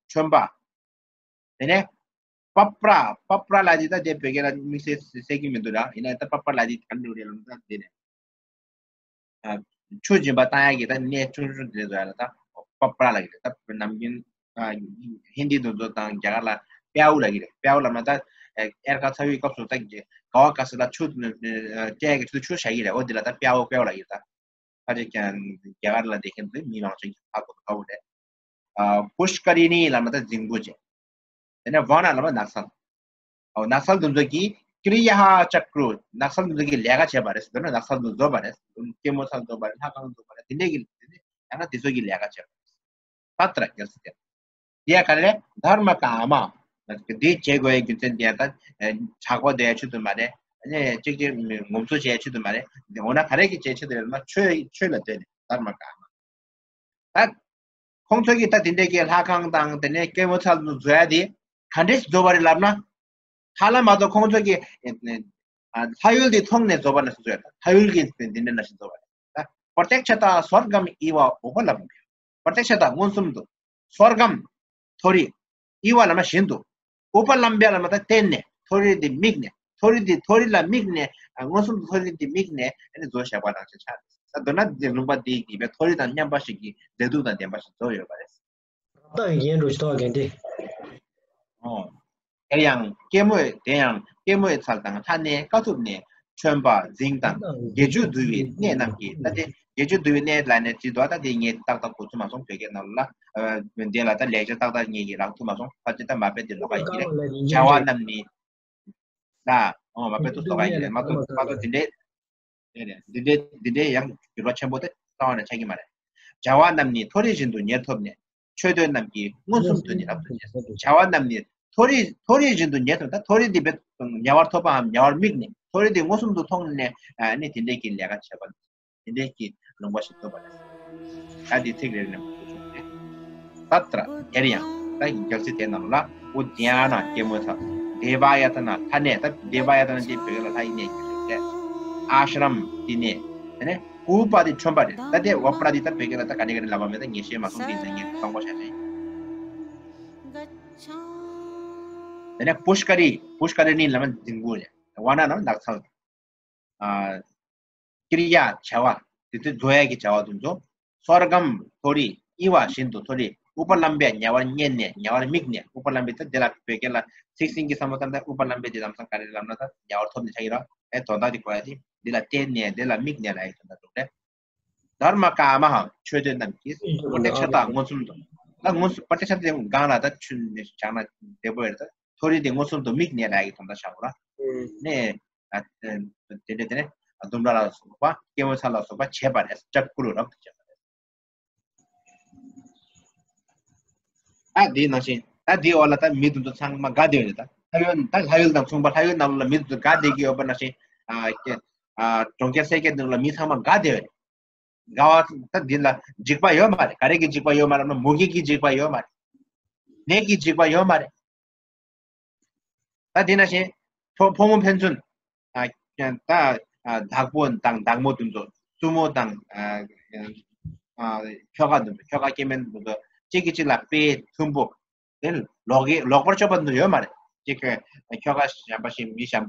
མཆོད་པ། དེ་ནས་པ་པྲ། པ་པྲ་ལ་དེ་ད་དེ་བོད་སྐད་ལ་དམིགས་བསལ་གསལ་གྱི་མི་འདུག་ར། ཡིན་ན་ད་པ་པྲ་ལ་དེ་ག་འདྲ་རེད་ལབ་ན་ད་དེ་ནས། ཨ་ཆུ་སྦྱིན་པ་བཏང་ཡག་གི་ད་གནས་ཆུང་ཆུང་དེ་ཚོ་ཡ་ལ་ད་པ་པྲ་ལབ་ཀྱི་རེད། ད་ནམ་རྒྱུན་ཨ་ཧིན་དི་དེ་ཚོ་དང་རྒྱ་གར་ལ་པེའུ་ལབ་ཀྱི་རེད། པེའུ་ལབ་ན་ད་ཨེ་དབྱར་ཁ་ཚ་བའི་སྐབས་སུ་ད་ག་བ་ག་ས་ལ་ཆུ་སྤྲད་ཡག་གི་ཆུ་ཆུ་བཞག་གི་རེད། འོ་དེ་ལ་ད་པེའུ། པེའུ་ལབ་ཀྱི་རེད། ད་ཕལ་ཆེར་ཀྱང་རྒྱ་གར་ལ་བསྡད་མཁན་ཚོས་མི་མང་ཆེ་ཧ་གོ་གོ་རེད། ཨ་པུཤྐ་རི་ནི་ལབ་ན་ད་རྫིང་བུ་བྱས། དེ་ནས་བ་ན་ལབ་ན་ནགས་ཚལ། ཨོ་ནགས་ཚལ་དེ་ཚོ་གིས་ཀྲི་ཡ་ཧ་ཅཀྲུ། ནགས་ཚལ་དེ་ཚོ་གིས་ལས་ཀ་བྱས་པ་རེད་ཟེར་ན་ནགས་ཚལ་དེ་ཚོ་བཟོས་པ་རེད། སྐྱེད་མོས་ཚལ་བཟོས་པ་རེད། ལྷ་ཁང་བཟོས་པ་རེད། དེ་འདྲས་ཀྱི་དེ་ནས་ཡང་ན་དེ་ཚོ་གིས་ལས་ཀ་བྱས་པ་རེད། ད་ཏྲ་རྒྱལ་སྲིད་དེ། དེ་ཡ་ག་རེ་རེད། དྷརྨ་ཀ་མ། འདི་བྱེད་དགོས་ཡའི་རྒྱུ་མཚན་དེ་ཡང་ད་ཨེ་གྲགས་པ་འདོད་ཡ་ཆེད་དུ་མ་རེད། ཨ་ནི་གཅིག་གཅིག་ངོམ་སོ་བྱེད་ཡ་ཆེད་དུ་མ་རེད། འོ་ན་ག་རེ་གི་བྱེད་ཆེད་དུ་རེད་ལབ་ན་ཆོས་ཆོས་ལ་བརྟེན་ནས་དྷརྨ་ཀ་མ། ད་ཁོང་ཚོ་གིས་ད་དེ་འདྲས་ཀྱི་ལྷ་ཁང་དང་དེ་ནས་སྐྱེད་མོས་ཚལ་དུ་བཟོ་ཡ་དེ་ག་འདྲས་བཟོ་བ་རེད་ལབ་ན། ཐ་ལ་མ་གཏོགས་ཁོང་ཚོ་གི་ལྷ་ཡུལ་འདི་མཐོང་ནས་རྫོགས་པ་ནས་སོ་སོ་ཡོད། ལྷ་ཡུལ་གྱི་འདི་འདྲ་ནང་བཞིན་རྫོགས་པ་རེད། པྲ་ཏྱཀྵ་ཏ་སོརྒམ་ཨི་བ་ཨུ་པ་ལམྦྱ། པྲ་ཏྱཀྵ་ཏ་མངོན་སུམ་དུ། སོརྒམ་མཐོ་རིས། ཨི་བ་ལབ་ན་བཞིན་དུ། ཨུ་པ་ལམྦྱ་ལབ་ན་ད་བརྟེན་ནས། མཐོ་རིས་འདི་དམིགས་ནས། མཐོ་རིས་འདི་མཐོ་རིས་ལ་དམིགས་ནས། མངོན་སུམ་དུ་མཐོ་རིས་འདི་དམིགས་ནས་ཨ་ནི་རྫོགས་བཞག་པ་རང་ཆ་ཆགས། ད་མདོར་ན་འདི་ལུང་པ་འདི་གི་བའི་མཐོ་རིས་དང་མཉམ་པ་ཞིག་གི་མཛེས་སྡུག་དང་ལྡན་པ་ཞིག་རྫོགས་ཡོད་པ་རེད། རབ་བཏགས་ཡི་གེ་འགྲོ་ཞིག་ཐོག་གན་ཏེ། ཨོ། དེ་ཡང་སྐྱེད་མོས་དེ་ཡང་སྐྱེད་མོས་ཚལ་དང་ལྷ་གནས་དཀའ་ཐུབ་གནས་ཁྲོན་པ་རྫིང་དང་དགེ་བཅུ་འདུལ་བའི་གནས་རྣམས་ཀྱི། ད་དེ་དགེ་བཅུ་འདུལ་བའི་གནས་ལ་ནས་བྲིས་འདུག་ད་དེ་ངས་ཏག་ཏག་གོ་ཚུལ་མ་སོང་། བོད་སྐད་ནང་ལ་འདི་ལ་ད་ལེགས་ཆ་ཏག་ཏག་ངས་ཀྱི་རག་ཐུབ་མ་སོང་། ད་དེ་ད་མ་དཔེ་དེ་ལོགས་ཀ་ཡིན་གྱི་རེད། བྱ་བ་རྣམས་ནི། ད་ཨོ་མ་དཔེ་དེ་ལོགས་ཀ་ཡིན་གྱི་རེད། མ་གཏོགས་མ་གཏོགས་འདི་འདྲའི། རེད་རེད། འདི་འདྲའི་འདི་འདྲའི་ཡང་འགྱུར་བ་ཆེན་པོ་དེ་རྩ་བ་ནས་ཆགས་ཀྱི་མ་རེད། བྱ་བ་རྣམས་ནི་མཐོ་རིས་བཞིན་དུ་ཉེར་ཐོབ་ནས། ཆོས་དོན་རྣམས་ཀྱིས་མངོན་སུམ་དུ་ནི་རབ་ཏུ་བྱེད། བྱ་བ་རྣམས་ནི་མཐོ་རིས་མཐོ་རིས་བཞིན་དུ་ཉེར་ཐོབ། ད་མཐོ་རིས་འདི་དཔེ་ཉེ་བར་ཐོབ་པའམ་ཉེ་བར་དམིགས་ནས་མཐོ་རིས་འདི་མངོན་སུམ་དུ་མཐོང་ནས་ནི་དེ་འདྲའི་གི་ལས་ཀ་བྱེད་པ། དེ་འདྲའི་གི་ལུང་པ་ཞིག་ཐོབ་པ་རེད། ད་འདི་ཚིག་རེ་རེ་ནས་འགོ་བཙུགས་ཏེ། ཏ་ཏྲ་དེར་ཡང་། ད་རྒྱལ་སྲིད་དེ་རྣམས་ལ། ཨུ་དྱ་ན་སྐྱེད་མོས་ཚལ། དེ་བ་ཡ་ཏ་ན་ལྷ་གནས། ད་དེ་བ་ཡ་ཏ་ན་དེ་བོད་སྐད་ལ་ལྷ་ཡི་གནས་ཀྱི་རེད། ཨཱ་ཤྲམ་བསྟི་གནས། དེ་ནས་ཀུ་པ་དེ་ཁྲོན་པ་རེད། ད་དེ་ཨོ་པྲ་དེ་ད་བོད་སྐད་ལ་ད་ག་ནས་ག་ནས་ལབ་པ་མེད། ད་ངས་ཤེས་མ་སོང་། དེ་ཡིན་ན་ངས་གཙང་པོ་བཤད་ནས། དེ་ནས་པུཤ་ཀ་རི། པུཤ་ཀ་རི་ནི་ལབ་ན་རྫིང་བུ་རེད། ཝ་ན་ན་ནགས་ཚལ། ཨ། ཀྲི་ཡ་བྱ་བ། དེ་དུས་འགྲོ་ཡ་གི་བྱ་བ་དེ་ཚོ། སོརྒམ་མཐོ་རིས། ཨི་བ་བཞིན་དུ་མཐོ་རིས། ཨུ་པ་ལམ་བྱ་ཉེ་བར་མཉེས་ནས། ཉེ་བར་དམིགས་ནས། ཨུ་པ་ལམ་བྱ་ད་དེ་ལ་བོད་སྐད་ལ་ཚིག་ཟིན་གྱི་བསམ་བློ་བཏང་ད་ཨུ་པ་ལམ་བྱ་དེ་ལམ་སང་ག་རེ་ལབ་ན་ད་ཉེ་བར་ཐོབ་ནས་ཆགས་ཀྱི་རེད། ཨེ་དོན་དག་དེ་གོ་ཡ་དེ་འདི་ལ་བརྟེན་ནས་འདི་ལ་དམིགས་ནས་ལ་ཡི་དོན་དག་འགྲོ་རེད། དྷརྨ་ཀ་མ་ཧ། ཆོས་དོན་རྣམས་ཀྱིས། པྲ་ཏྱཀྵ་ཏ་མངོན་སུམ་དུ། ད་མངོན་སུམ་པྲ་ཏྱཀྵ་ཏ་དེ་སྒང་ལ་ད་ཆུན་ནས་བྱང་ན་བདེ་པོ་ཡོད་ད། མཐོ་རིས་དེ་མངོན་སུམ་དུ་དམིགས་ནས་ལ་ཡི་དོན་དག་བྱ་དགོས་ར། ནས། ཨ། དེ་འདྲ་དེ་ནས་ལྡུམ་ར་ལ་སོགས་པ་སྐྱེད་མོས་ཚལ་ལ་སོགས་པ་བྱེད་པ་རེད། ལྕགས་སྐུ་རུ་རབ་ཏུ་བྱེད་པ་རེད། ད་འདིའི་ནང་བཞིན་ད་འདིའི་འོག་ལ་ད་མི་དེ་ཚོ་ཚང་མ་དགའ་བསྡད་ཡོད་རེད། ད་ལྷ་ཡུལ་ད་ལྷ་ཡུལ་དང་མཚུངས་པ་ལྷ་ཡུལ་ནང་ལ་མི་དེ་ཚོ་དགའ་བསྡད་ཀྱི་ཡོད་པ་ནང་བཞིན། ཨ། ཀྱེ། ཨ། གྲོང་ཁྱེར་སེར་སྐྱ་འདི་ལ་མི་ཚང་མ་དགའ་བསྡད་ཡོད་རེད། དགའ་བ་ད་འདི་ལ་འཇིགས་པ་ཡོད་མ་རེད། ག་རེ་གི་འཇིགས་པ་ཡོད་མ་རེད་ན་མུ་གེ་གི་འཇིགས་པ་ཡོད་མ་རེད། ནད་ཀྱི་འཇིགས་པ་ཡོད་མ་རེད། ད་འདི་ནང་བཞིན་ཕོ་ཕོ་མོ་ཕན་ཚུན། ཨ། ད་ཨ་བདག་པོ་དང་བདག་མོ་དེ་ཚོ། བཙུན་མོ་དང་། ཨ། ཨ། ཁྱོ་ག་དེ་ཚོ། ཁྱོ་ག་སྐྱེ་དམན་དེ་ཚོ་གཅིག་གིས་གཅིག་ལ་དཔེ་མཐུན་པོ། དེ་ལོག་གི་ལོག་པར་སྤྱོད་པ་དེ་ཚོ་ཡོད་མ་རེད། གཅིག་གི་ཁྱོ་ག་གཞན་པ་ཞིག་མི་གཞན་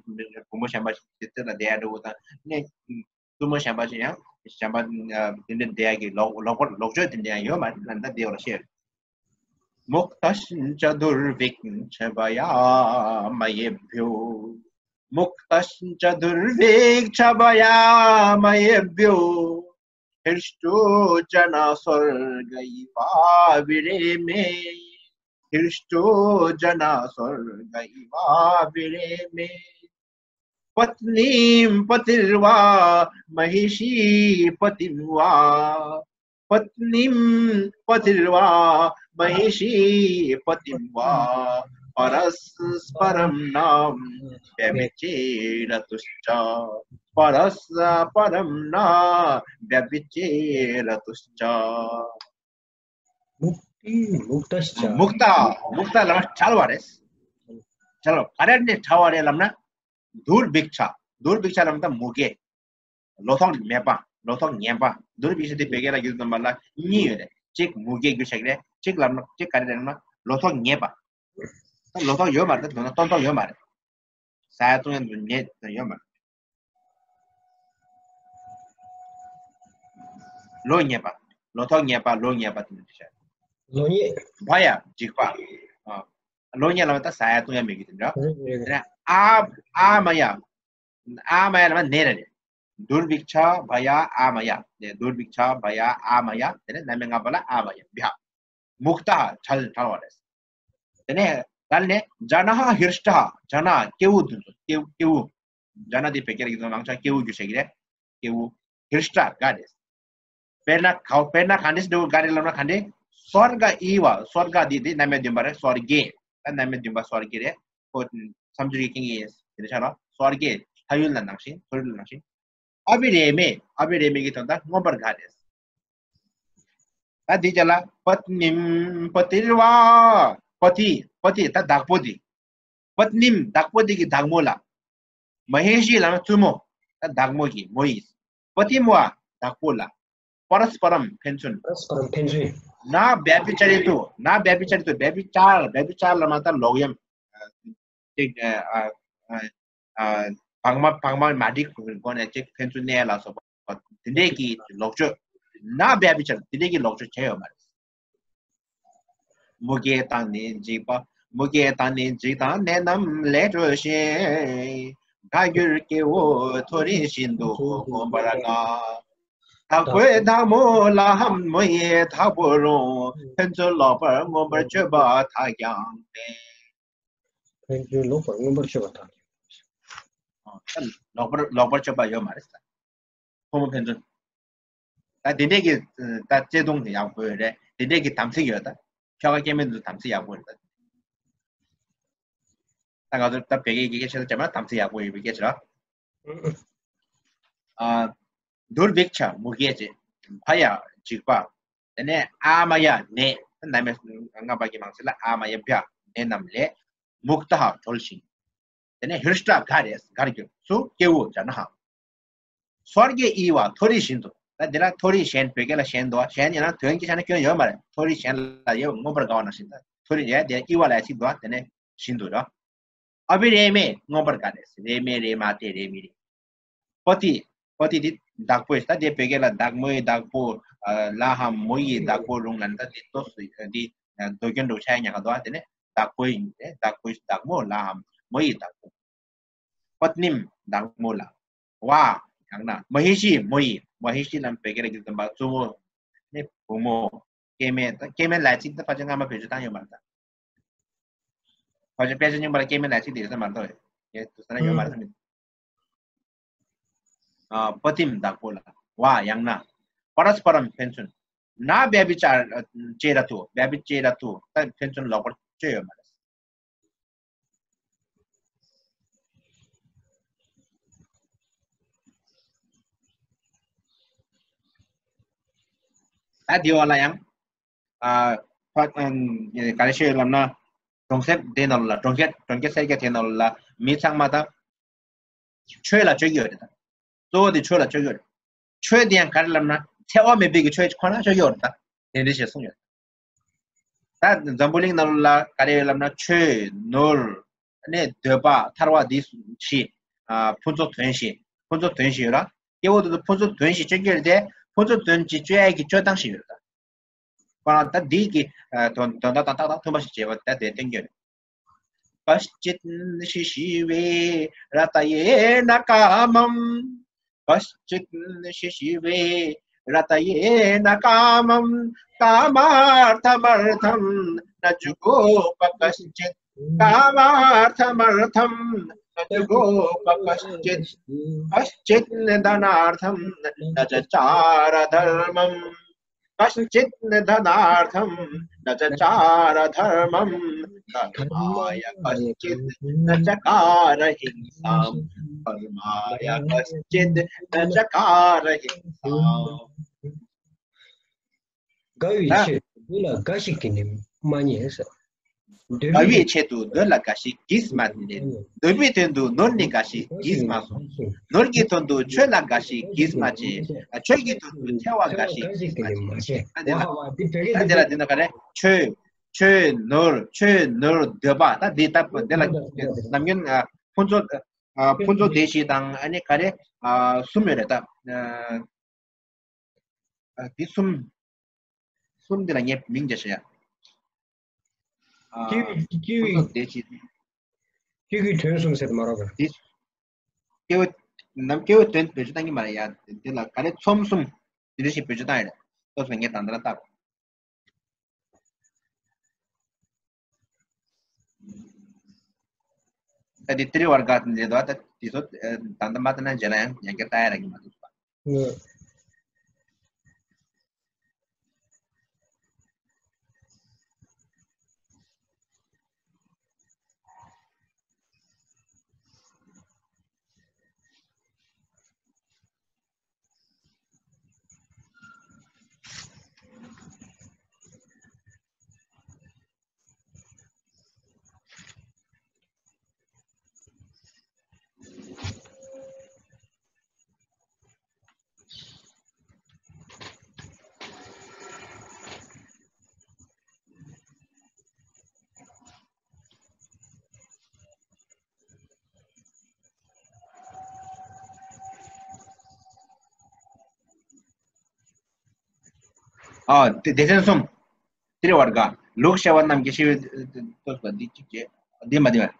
བུ་མོ་གཞན་པ་ཞིག་དེ་ཚོ་ལ་བསྡད་ཡ་འགྲོ་དང་ནས། བཙུན་མོ་གཞན་པ་ཞིག་ཡང་གཞན་པ་དེ་འདྲ་བསྡད་ཡ་གི་ལོག་ལོག་པར་ལོག་སྤྱོད་དེ་འདྲ་ཡང་ཡོད་མ་རེད། ད་འདི་འོག་ལ་བཤད། मुक्तश्च दुर्भिक्षभयामयेभ्यो। मुक्तश्च दुर्भिक्षभयामयेभ्यो। हृष्टो जनस्वर्ग इवाविरेमे। हृष्टो जनस्वर्ग इवाविरेमे। पत्नीं पतिर्वा महिषी पतिं वा। पत्नीं पतिर्वा महिषी पतिं वा। परस्परं न व्यभिचेरतुश्च। परस्परं न व्यभिचेरतुश्च। मुक्ति मुक्तश्च। मुक्त मुक्त ལབ་ན་བྲལ་བ་རེད། བྲལ་བ། ག་རེ་ནས་བྲལ་བ་རེད་ལབ་ན། दुर्भिक्ष दुर्भिक्ष ལབ་ན་ད་མུ་གེ། ལོ་ཐོག་མེད་པ། ལོ་ཐོག་ངན་པ། दुर्भिक्ष དེ་བོད་སྐད་ལ་བསྒྱུར་དུས་ཙམ་པ་ལ་གཉིས་ཡོད་རེད། གཅིག་མུ་གེ་རྒྱུ་ཆགས་རེད། གཅིག་ལབ་ན་གཅིག་ག་རེ་རེད་ལབ་ན་ལོ་ཐོག་ངན་པ། ད་ལོ་ཐོག་ཡོད་མ་རེད། ད་དོན་དག་སྟོན་ཐོག་ཡོད་མ་རེད། ཟ་ཡ་བཏུང་ཡ་དེ་ཚོ་ཉེས་ཡོད་མ་རེད། ལོ་ཉེས་པ། ལོ་ཐོག་ཉེས་པ། ལོ་ཉེས་པ་དེ་འདྲ་བཤད། ལོ་ཉེས། བྷ་ཡ་འཇིགས་པ། ཨ། ལོ་ཉེས་ལབ་ན་ད་ཟ་ཡ་བཏུང་ཡ་མེད་རྒྱུ་དེ་འདྲ། རེད་རེད། དེ་ནས་ཨ་ཨ་མ་ཡ། ཨ་མ་ཡ་ལབ་ན་ནད་རེད། दुर्भिक्ष भय आमय། दुर्भिक्ष भय आमय། དེ་ནས་རྣམ་པ་ལྔ་པ་ལ་ཨ་མ་ཡ། བྷྱ། मुक्तः བྲལ་བྲལ་བ་རེད། དེ་ནས་ད་ནི་जनः हृष्टः། ཇ་ན་སྐྱེ་བོ་དེ་ཚོ། སྐྱེ་སྐྱེ་བོ། ཇ་ན་དེ་བོད་སྐད་ལ་ཡིན་ན་མང་ཆེ་སྐྱེ་བོ་རྒྱུ་ཆགས་ཀྱི་རེད། སྐྱེ་བོ། ཧྲིཥྟ་དགའ་རེད། དཔེར་ན་ག་དཔེར་ན་ག་འདྲས་འདྲ་བོ་དགའ་རེད་ལབ་ན་ག་འདྲས། སོརྒ་ཨི་བ། སོརྒ་འདི་དེ་རྣམ་དབྱེ་བདུན་པ་རེད། སོརྒེ། ད་རྣམ་དབྱེ་བདུན་པ་སོརྒེ་རེད། ཁོ་མཚམས་སྦྱོར་གྱི་རྐྱེན་གྱིས་དེ་འདྲ་ཆགས་རོགས། སོརྒེ། ལྷ་ཡུལ་ལ་ནང་བཞིན། མཐོ་རིས་ལ་ནང་བཞིན། ཨ་བི་རེ་མེ། ཨ་བི་རེ་མེ་གི་དོན་དག་མངོན་པར་དགའ་རེད། ད་འདི་རྒྱ་ལ་པཏྣིམ་པ་ཏིར་ཝ། པ་ཏི། པ་ཏི་ད་བདག་པོ་འདི། པད་ནིམ་བདག་པོ་དེ་གི་བདག་མོ་ལ། མ་ཧེ་ཤི་ལབ་ན་བཙུན་མོ། ད་བདག་མོ་གི་མོ་ཡིས། པ་ཏི་མ་བ་བདག་པོ་ལ། པ་ར་སྤ་རམ་ཕན་ཚུན། པ་ར་སྤ་རམ་ཕན་ཚུན། ན་བྷ་བི་ཅ་རི་ཏུ། ན་བྷ་བི་ཅ་རི་ཏུ། བྷ་བི་ཅ་ར། བྷ་བི་ཅ་ར་ལབ་ན་ད་ལོག་གཡེམ། ཅིག་ཨ་ཨ་ཨ་བག་མ་བག་མ་མ་འགྲིག་གོ་ནས་ཅིག་ཕན་ཚུན་གནས་ལ་སོགས་པ་དེ་འདྲས་ཀྱི་ལོག་སྤྱོད། ན་བྷ་བི་ཅ་ར་དེ་འདྲས་ཀྱི་ལོག་སྤྱོད་བྱས་ཡོད་མ་རེད། མུ་གེ་དང་ནི་འཇིགས་པ། མུ་གེ་དང་ནི་འཇིགས་དང་ནད་རྣམས་ལས་གྲོལ་ཞིང་། དགའ་འགྱུར་སྐྱེ་བོ་མཐོ་རིས་ཤིན་ཏུ་མངོན་པར་དགའ། བདག་པོའི་བདག་མོ་ལའམ་མོ་ཡི་བདག་པོ་རུང་། ཕན་ཚུན་ལོག་པར་མངོན་པར་སྤྱོད་པ་དག་ཀྱང་མེད། ཕན་ཚུན་ལོག་པར་མངོན་པར་སྤྱོད་པ་དག་ཀྱང་མེད། ཨ། ལོག་པར་ལོག་པར་སྤྱོད་པ་ཡོད་མ་རེད་ད། ཕོ་མོ་ཕན་ཚུན། ད་དེ་འདྲས་ཀྱི་ད་བརྩེ་དུང་ཡག་པོ་ཡོད་རེད། དེ་འདྲས་ཀྱི་དམ་ཚིག་ཡོད་ད། ཁྱོ་ག་སྐྱེ་དམན་ཚོ་དམ་ཚིག་ཡག་པོ་རེད་ད། ད་ང་ཚོ་ད་བོད་སྐད་ཀྱི་སྐད་ཆ་ལ་བྱས་ན་དམ་ཚིག་ཡག་པོ་ཡོད་པའི་སྐད་ཆ་རེད། ཨ། དུར་བིག་ཆ་མུ་གེ་ཅེ། བྷ་ཡ་འཇིགས་པ། དེ་ནས་ཨ་མ་ཡ་ནད། ནད་མེད་སྔགས་པ་གི་མང་ཚིག་ལ་ཨ་མ་ཡ་བྷ་ནད་རྣམས་ལས། མུག་ཏཱ་གྲོལ་ཞིང་། དེ་ནས་ཧྲི་ཏྲ་ག་རེ་གར་གྱུར་སུ་སྐྱེ་བོ་ཇ་ན་ཧ། སོར་གྱི་ཨི་བ་མཐོ་རིས་བཞིན་དུ། ད་འདི་ལ་མཐོ་རིས་གཞན་བོད་སྐད་ལ་གཞན་འདུག་གཞན་ཡིན་ན་དོན་གྱི་ཆ་ནས་སྐྱོན་ཡོད་མ་རེད། མཐོ་རིས་གཞན་ལ་ཡོད་མངོན་པར་དགའ་བ་ནང་བཞིན་ད་མཐོ་རིས་རེད་དེ་ཨི་བ་ལ་ཡ་ཚིག་འདུག་དེ་ནས་བཞིན་དུ་ར། ཨ་བི་རེ་མེ་མངོན་པར་དགའ་རེད། རེ་མེ་རེ་མ་ཏེ་རེ་མི་རེ། པོ་ཏི། པོ་ཏི་འདི་བདག་པོ་ཡིན། ད་དེ་བོད་སྐད་ལ་བདག་མོའི་བདག་པོ། ལ་ཧམ་མོ་ཡི་བདག་པོ་རུང་ལ་ནི་ད་འདི་ཏོ་སུ་འདི་མདོ་རྒྱུད་འགྲོ་ཆ་ཡ་ཉག་ག་འདུག་དེ་ནས་བདག་པོ་ཡིན་ཏེ་བདག་པོའི་བདག་མོ་ལ་ཧམ་མོ་ཡི་བདག་པོ། པད་ནིམ་བདག་མོ་ལ། ཝ། ཡང་ན་མ་ཧེ་ཤི་མོ་ཡི། མ་ཧེ་ཤི་ལ་བོད་སྐད་ལ་གི་ཙམ་པ་གཙོ་བོ་ནི་བུ་མོ། སྐྱེ་དམན། ད་སྐྱེ་དམན་ལ་ཚིག་ད་ཕལ་ཆེར་སྔ་མ་བེད་སྤྱོད་བཏང་ཡོད་མ་རེད་ད། ཕལ་ཆེར་དཔེ་ཆ་རྙིང་པ་ལ་སྐྱེ་དམན་ལ་ཚིག་དེ་ཡོད་ས་མ་རེད་ད། ཡོད་ས་ན་ཡོད་མ་རེད་ད། ཨ། པ་ཏིམ་བདག་པོ་ལ། ཝ། ཡང་ན། པ་ར་སྤ་རམ་ཕན་ཚུན། ན་བྷ་བི་ཅ་ར་ཅེ་ར་ཏུ། བྷ་བི་ཅེ་ར་ཏུ། ད་ཕན་ཚུན་ལོག་པར་སྤྱོད་ཡོད་མ་རེད། ད་དེ་བ་ལ་ཡང་། ཨ། ཕ་ཨམ། ག་རེ་ཤོད་ལབ་ན། གྲོང་གསེབ་དེ་ནང་ལ་གྲོང་ཁྱེར་གྲོང་ཁྱེར་སེར་སྐྱ་དེ་ནང་ལ་མི་ཚང་མ་ད་ཆོས་ལ་སྤྱོད་ཀྱི་ཡོད་རེད་ད། གཙོ་བོ་དེ་ཆོས་ལ་སྤྱོད་ཀྱི་ཡོད་རེད། ཆོས་དེ་ཡང་ག་རེ་ལབ་ན་འཚེ་བ་མེད་པའི་གི་ཆོས་ཁོ་ན་སྤྱོད་ཀྱི་ཡོད་རེད་ད། དེ་འདྲ་ཞིག་གསུངས་ཡོད། ད་འཛམ་བུ་གླིང་ནང་ལ་ག་རེ་ཡོད་ལབ་ན་ཆོས། ནོར། ནས་འདོད་པ། ཐར་བ་འདི་བཞི། ཨ། ཕུན་ཚོགས་དོན་བཞི། ཕུན་ཚོགས་དོན་བཞི་ཡོད་ར། སྐྱེ་བོ་དེ་ཚོ་ཕུན་ཚོགས་དོན་བཞི་སྤྱོད་རྒྱུ་རེད་དེ། ཕུན་ཚོགས་དོན་བཞི་སྤྱོད་ཡས་ཀྱི་སྤྱོད་སྟངས་ཤིག་ཡོད་ར། ཁོ་རང་ད་འདི་གི་ཨ། དོན་དོན་དག་དང་ཏག་ཏག་མཐུན་པ་ཞིག་བྱེད་པ་ད་དེ་སྟོན་རྒྱུ་རེད། कश्चिन्निशिशिवे रतयेन कामम्। कश्चिन्निशिशिवे रतयेन कामम्। कामार्थमर्थं न जुगोप कश्चित्। कामार्थमर्थं न जुगोप कश्चित्। कश्चिन् धनार्थं न चचार धर्मम्। कश्चित् धनार्थं न चचार धर्मम्। कर्माय कश्चित् न चकार हिंसाम्। कर्माय कश्चित् न चकार हिंसाम्। དགའ་བའི་ཆེད་དུ་འདོད་ལ་འགའ་ཞིག་གིས་ནི་མ་རྙེད་ཟེར། དགའ་བའི་ཆེད་དུ་འདོད་ལ་འགའ་ཞིག་གིས་མ་རྙེད། འདོད་པའི་དོན་དུ་ནོར་ནི་འགའ་ཞིག་གིས་མ་སོང་། ནོར་གྱི་དོན་དུ་ཆོས་ལ་འགའ་ཞིག་གིས་མ་བྱས། ཆོས་ཀྱི་དོན་དུ་འཚེ་བ་འགའ་ཞིག་གིས་མ་བྱས། ད་དེ་ལ་ད་དེ་ལ་འདི་ན་ག་རེ། ཆོས། ཆོས་ནོར། ཆོས་ནོར་འདོད་པ། ད་འདི་ལྟ་བུ་འདི་ལ་ནམ་རྒྱུན་ཕུན་ཚོགས་ཕུན་ཚོགས་སྡེ་བཞི་དང་ཨ་ནི་ག་རེ་གསུམ་ཡོད་རེད་ད། ཨ། འདི་གསུམ། གསུམ་འདི་ལ་ངས་མིང་རྒྱག་ཤག་ཡ། ཨ། སྐྱེ་བོའི་སྐྱེ་བོའི་ཕུན་ཚོགས་སྡེ་བཞི། སྐྱེ་བོའི་དོན་གསུམ་ཟེར་དུ་མ་རོགས་པ། འདི། སྐྱེ་བོ། ནམ་སྐྱེ་བོའི་དོན་བེད་སྤྱོད་བཏང་གི་མ་རེད་ཡ། འདི་ལ་ག་རེ་ཚོམ་གསུམ། འདི་འདྲ་ཞིག་བེད་སྤྱོད་བཏང་ཡོད་རེད། སོ་སོ་ངས་ད་ལྟ་ལ་བལྟ། ད་དེ་ཏི་རི་ཝར་ག་ཟེར་འདུག་ད་དེ་ཚོ་ད་ལྟ་མ་ལྟ་ན་རྗེས་ལ་ཡང་ཡང་བསྐྱར་ལྟ་ཡ་རག་གི་མ་འདུག་པ། ཨ་དེ་སྡེ་ཚན་གསུམ། ཏྲི་བར་ག། ལུགས་ཤེས་པ་རྣམས་ཀྱི་ཤེས་པའི་སྟོབས་པ་འདི་གཅིག་བྱས། འདི་མ་འདི་མ།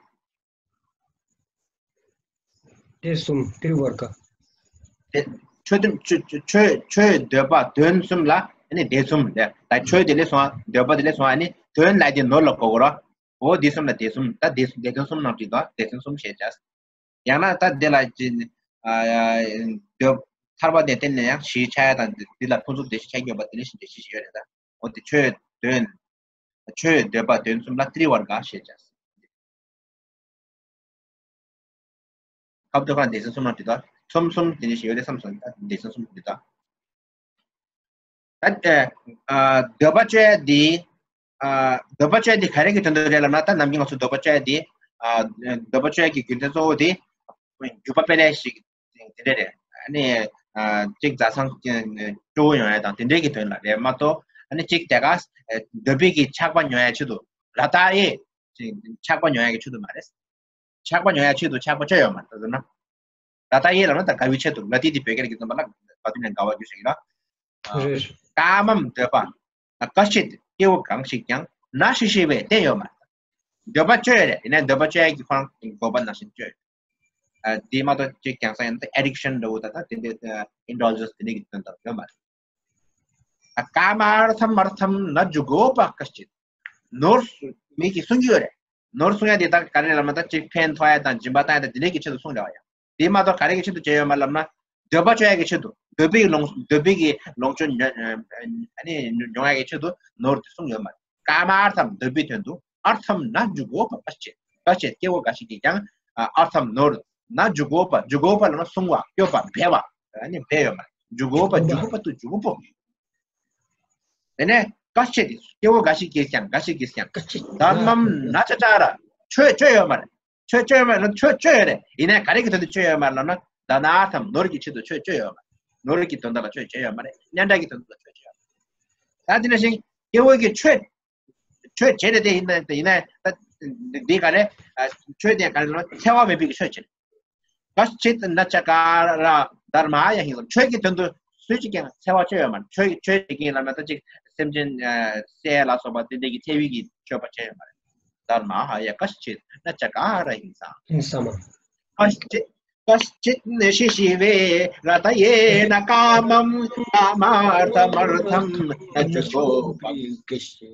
སྡེ་གསུམ་ཏྲི་བར་ག། དེ་ཆོས་དོན་ཆོས་ཆོས་ཆོས་འདོད་པ་དོན་གསུམ་ལ་ཨ་ནི་སྡེ་གསུམ་ལས། ད་ཆོས་དེ་ལས་སོང་། འདོད་པ་དེ་ལས་སོང་། ཨ་ནི་དོན་ལ་དེ་ནོར་ལ་གོ་དགོས་རོ། འོ་དེ་གསུམ་ལ་སྡེ་གསུམ། ད་སྡེ་གསུམ་སྡེ་ཚན་གསུམ་ནང་བྲིས་དོ། སྡེ་ཚན་གསུམ་ཞེས་བྱ། ཡང་ན་ད་དེ་ལ་ཅི་ཨ་འདོད་ཐར་པ་དེ་བསྟན་ནས་ཡང་གཞི་ཆ་ཡ་དང་། འདི་ལ་ཕུན་སུམ་བདེ་ཞིང་ཆ་ཡོད་པ་དེ་ལས་གཞི་འདོད་ཞེས་ཡོད་རེད། ད་འོ་དེ་ཆོས་དོན་ཆོས་འདོད་པ་དོན་གསུམ་ལ་ཏྲི་བར་ག་ཞེས་བྱ། ཁབ་ཏུ་ཁང་སྡེ་ཚན་གསུམ་ནང་བྲིས་དོ། གསུམ་གསུམ་དེ་ནས་ཞིག་ཡོད་རེད་བསམ་སོང་། སྡེ་ཚན་གསུམ་བྲིས་དོ། ད་ཨ་འདོད་པ་སྤྱོད་ཡ་འདི། ཨ་འདོད་པ་སྤྱོད་ཡ་འདི་ག་རེ་གི་དོན་དུ་རེད་ལབ་ན། ད་ནམ་རྒྱུན་ང་ཚོ་འདོད་པ་སྤྱོད་ཡ་འདི། ཨ་འདོད་པ་སྤྱོད་ཡ་གི་རྒྱུ་མཚན་གཙོ་བོ་འདི་འཇུག་པ་སྤེལ་ཡ་ཞིག་དེ་འདྲ་རེད། ཨ་ནི་ཨ་གཅིག་བཟའ་ཚང་སྤྲོ་བོ་ཡོང་ཡ་དང་དེ་འདྲའི་གི་དོན་ལ་རེད་མ་གཏོགས། ཨ་ནི་གཅིག་དེ་ག་འདོད་པའི་གི་ཆགས་པ་ཉོ་ཡ་ཆེད་དུ། ར་ཏ་ཡེ། ཆགས་པ་ཉོ་ཡ་གི་ཆེད་དུ་མ་རེད། ཆགས་པ་ཉོ་ཡ་ཆེད་དུ་ཆགས་པ་སྤྱོད་ཡོད་མ་རེད། ད་ཟེར་ན། ར་ཏ་ཡེ་ལབ་ན་ད་དགའ་བའི་ཆེད་དུ། ར་ཏི་དེ་བོད་སྐད་ཀྱི་རྩོམ་པ་ལ་བ་དུ་ནས་དགའ་བ་རྒྱུ་ཞིག་ཡིན་ལ། རེད། ཀ་མམ་འདོད་པ། ཀ་ཤི་ཏི། སྐྱེ་བོ་གང་ཞིག་ཀྱང་ན་ཤི་ཤི་བས་བརྟེན་ཡོད་མ་རེད། འདོད་པ་སྤྱོད་ཡོད་རེད། ཡིན་ནའི་འདོད་པ་སྤྱོད་ཡ་གི་ཁོ་རང་དགོས་པ་ནང་བཞིན་སྤྱོད་ཡོད། ཨ་དེ་མ་གཏོགས་ཅིག་ཀྱང་ས་ཡིན་ན་ཨེ་ཌིག་ཤན་འདྲ་བོ་ད་ད་དེ་འདྲའི་ཨ་ཨིན་ཌལ་ཇེན་སི་དེ་འདྲའི་གི་དོན་དག་ཡོད་མ་རེད། ཀ་མ་ཨར་ཐམ་ཨར་ཐམ་ན་ཇུ་གོ་པ་ཀ་ཤི་ཏི། ནོར་མི་གིས་གསུང་གི་ཡོད་རེད། ནོར་གསུང་ཡ་དེ་ད་ག་རེ་ལབ་ན། ད་ཅིག་ཕན་ཐོགས་ཡ་དང་སྦྱིན་པ་བཏང་ཡ་དང་དེ་འདྲའི་གི་ཆེད་དུ་གསུང་རེད་བ་ཡ། དེ་མ་གཏོགས་ག་རེ་གི་ཆེད་དུ་བྱས་ཡོད་མ་ལབ་ན། འདོད་པ་སྤྱོད་ཡ་གི་ཆེད་དུ། འདོད་པའི་ལོངས་འདོད་པའི་གི་ལོངས་སྤྱོད་ཉོ་ཨ་ནི་ཉོ་ཡ་གི་ཆེད་དུ་ནོར་དེ་གསུང་ཡོད་མ་རེད། ཀ་མ་ཨར་ཐམ། འདོད་པའི་དོན་དུ། ཨར་ཐམ་ན་ཇུ་གོ་པ་ཀ་ཤི་ཏི། ཀ་ཤི་ཏི་སྐྱེ་བོ་འགའ་ཞིག་གིས་ཀྱང་ཨར་ཐམ་ནོར། ན་ཇུ་གོ་པ། ཇུ་གོ་པ་ལབ་ན་གསུང་བ། སྐྱོབ་པ། འབད་བ། ཨ་ནི་འབད་ཡོད་མ་རེད། ཇུ་གོ་པ། ཇུ་གོ་པ་ཏུ་ཇུ་གོ་པོ། དེ་ནས་ཀ་ཤི་ཏི། སྐྱེ་བོ་འགའ་ཞིག་གིས་ཀྱང་། འགའ་ཞིག་གིས་ཀྱང་། ཀ་ཤི་ཏི། དྷརྨམ་ན་ཅ་ཅཱ་ར། ཆོས་སྤྱོད་ཡོད་མ་རེད། ཆོས་སྤྱོད་ཡོད་མ་རེད། ཆོས་སྤྱོད་ཡོད་རེད། ཡིན་ནའི་ག་རེ་གི་དོན་དུ་སྤྱོད་ཡོད་མ་རེད་ལབ་ན། དྷ་ན་ཨར་ཐམ། ནོར་གྱི་ཆེད་དུ་ཆོས་སྤྱོད་ཡོད་མ་རེད། ནོར་གྱི་དོན་དག་ལ་ཆོས་སྤྱོད་ཡོད་མ་རེད། སྙན་གྲགས་ཀྱི་དོན་དག་ལ་ཆོས་སྤྱོད་ཡོད་མ་རེད། ད་དེ་ནང་བཞིན་སྐྱེ་བོ་གི་ཆོས་ཆོས་བྱེད་རེད་དེ། ཡིན་ན་ཡིན་ན་ད་འདི་ག་རེ། ཆོས་དེ་ག་རེ་ལབ་ན་འཚེ་བ་མེད་པའི་གི་ཆོས་བྱེད། ཀ་ཤི་ཏི་ན་ཅ་ཀ་ར་དྷརྨཱ་ཡ་ཧིང་སཱ། ཆོས་ཀྱི་དོན་དུ་སུ་གཅིག་ཀྱང་འཚེ་བ་སྤྱོད་ཡོད་མ་རེད། ཆོས་ཆོས་བྱེད་ཀྱི་ཡིན་ལབ་ན་ད་ཅིག་སེམས་ཅན་བསད་ལ་སོགས་པ་དེ་འདྲའི་གི་འཚེ་བའི་གི་སྤྱོད་པ་བྱས་ཡོད་མ་རེད། དྷརྨཱ་ཡ་ཀ་ཤི་ཏི་ན་ཅ་ཀ་ར་ཧིང་སཱ། ཧིང་སཱ་མ། ཀ་ཤི་ཏི་ཀ་ཤི་ཏི་ན་ཤི་ཤི་བེ་ར་ཏ་ཡེ་ན་ཀ་མམ་ཀ་མ་ཨར་ཐམ་ཨར་ཐམ་ན་ཇུ་གོ་པ། ཀ་ཤི་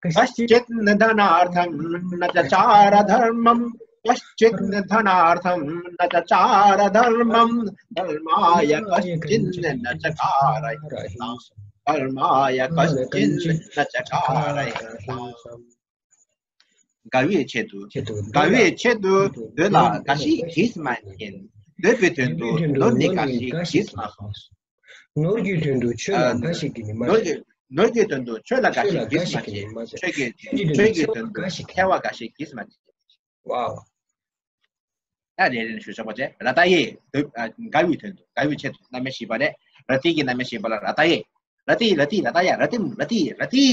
ཏི་ན་དྷ་ན་ཨར་ཐམ་ན་ཅ་ཅཱ་ར་དྷརྨམ། ཀ་ཤི་ཏི་ན་དྷ་ན་ཨར་ཐམ་ན་ཅ་ཅཱ་ར་དྷརྨམ། དྷརྨཱ་ཡ་ཀ་ཤི་ཏི་ན་ཅ་ཀ་ར་ཧིང་སཱ། དྷརྨཱ་ཡ་ཀ་ཤི་ཏི་ན་ཅ་ཀ་ར་ཧིང་སཱ། དགའ་བའི་ཆེད་དུ། དགའ་བའི་ཆེད་དུ་འདོད་ལ་འགའ་ཞིག་གིས་མ་མཁྱེན། འདོད་པའི་དོན་དུ་ནོར་ནི་འགའ་ཞིག་གིས་མ་ཐོབ། ནོར་གྱི་དོན་དུ་ཆོས་ལ་འགའ་ཞིག་གིས་ནི་མ་ནོར་གྱི་ནོར་གྱི་དོན་དུ་ཆོས་ལ་འགའ་ཞིག་གིས་མ་བྱེད། ཆོས་ཀྱི་ཆོས་ཀྱི་དོན་དུ་འཚེ་བ་འགའ་ཞིག་གིས་མ་བྱེད། ཝའོ། ད་རེ་རེ་ནས་ཞུ་ཆོག་པ་བྱས། ར་ཏ་ཡེ། འདོད་ཨ་དགའ་བའི་དོན་དུ། དགའ་བའི་ཆེད་དུ་རྣམ་དབྱེ་བཞི་པ་རེད། ར་ཏི་གི་རྣམ་དབྱེ་བཞི་པ་ལ་ར་ཏ་ཡེ། ར་ཏི་ར་ཏི་ར་ཏ་ཡ་ར་ཏིམ་ར་ཏི་ར་ཏི།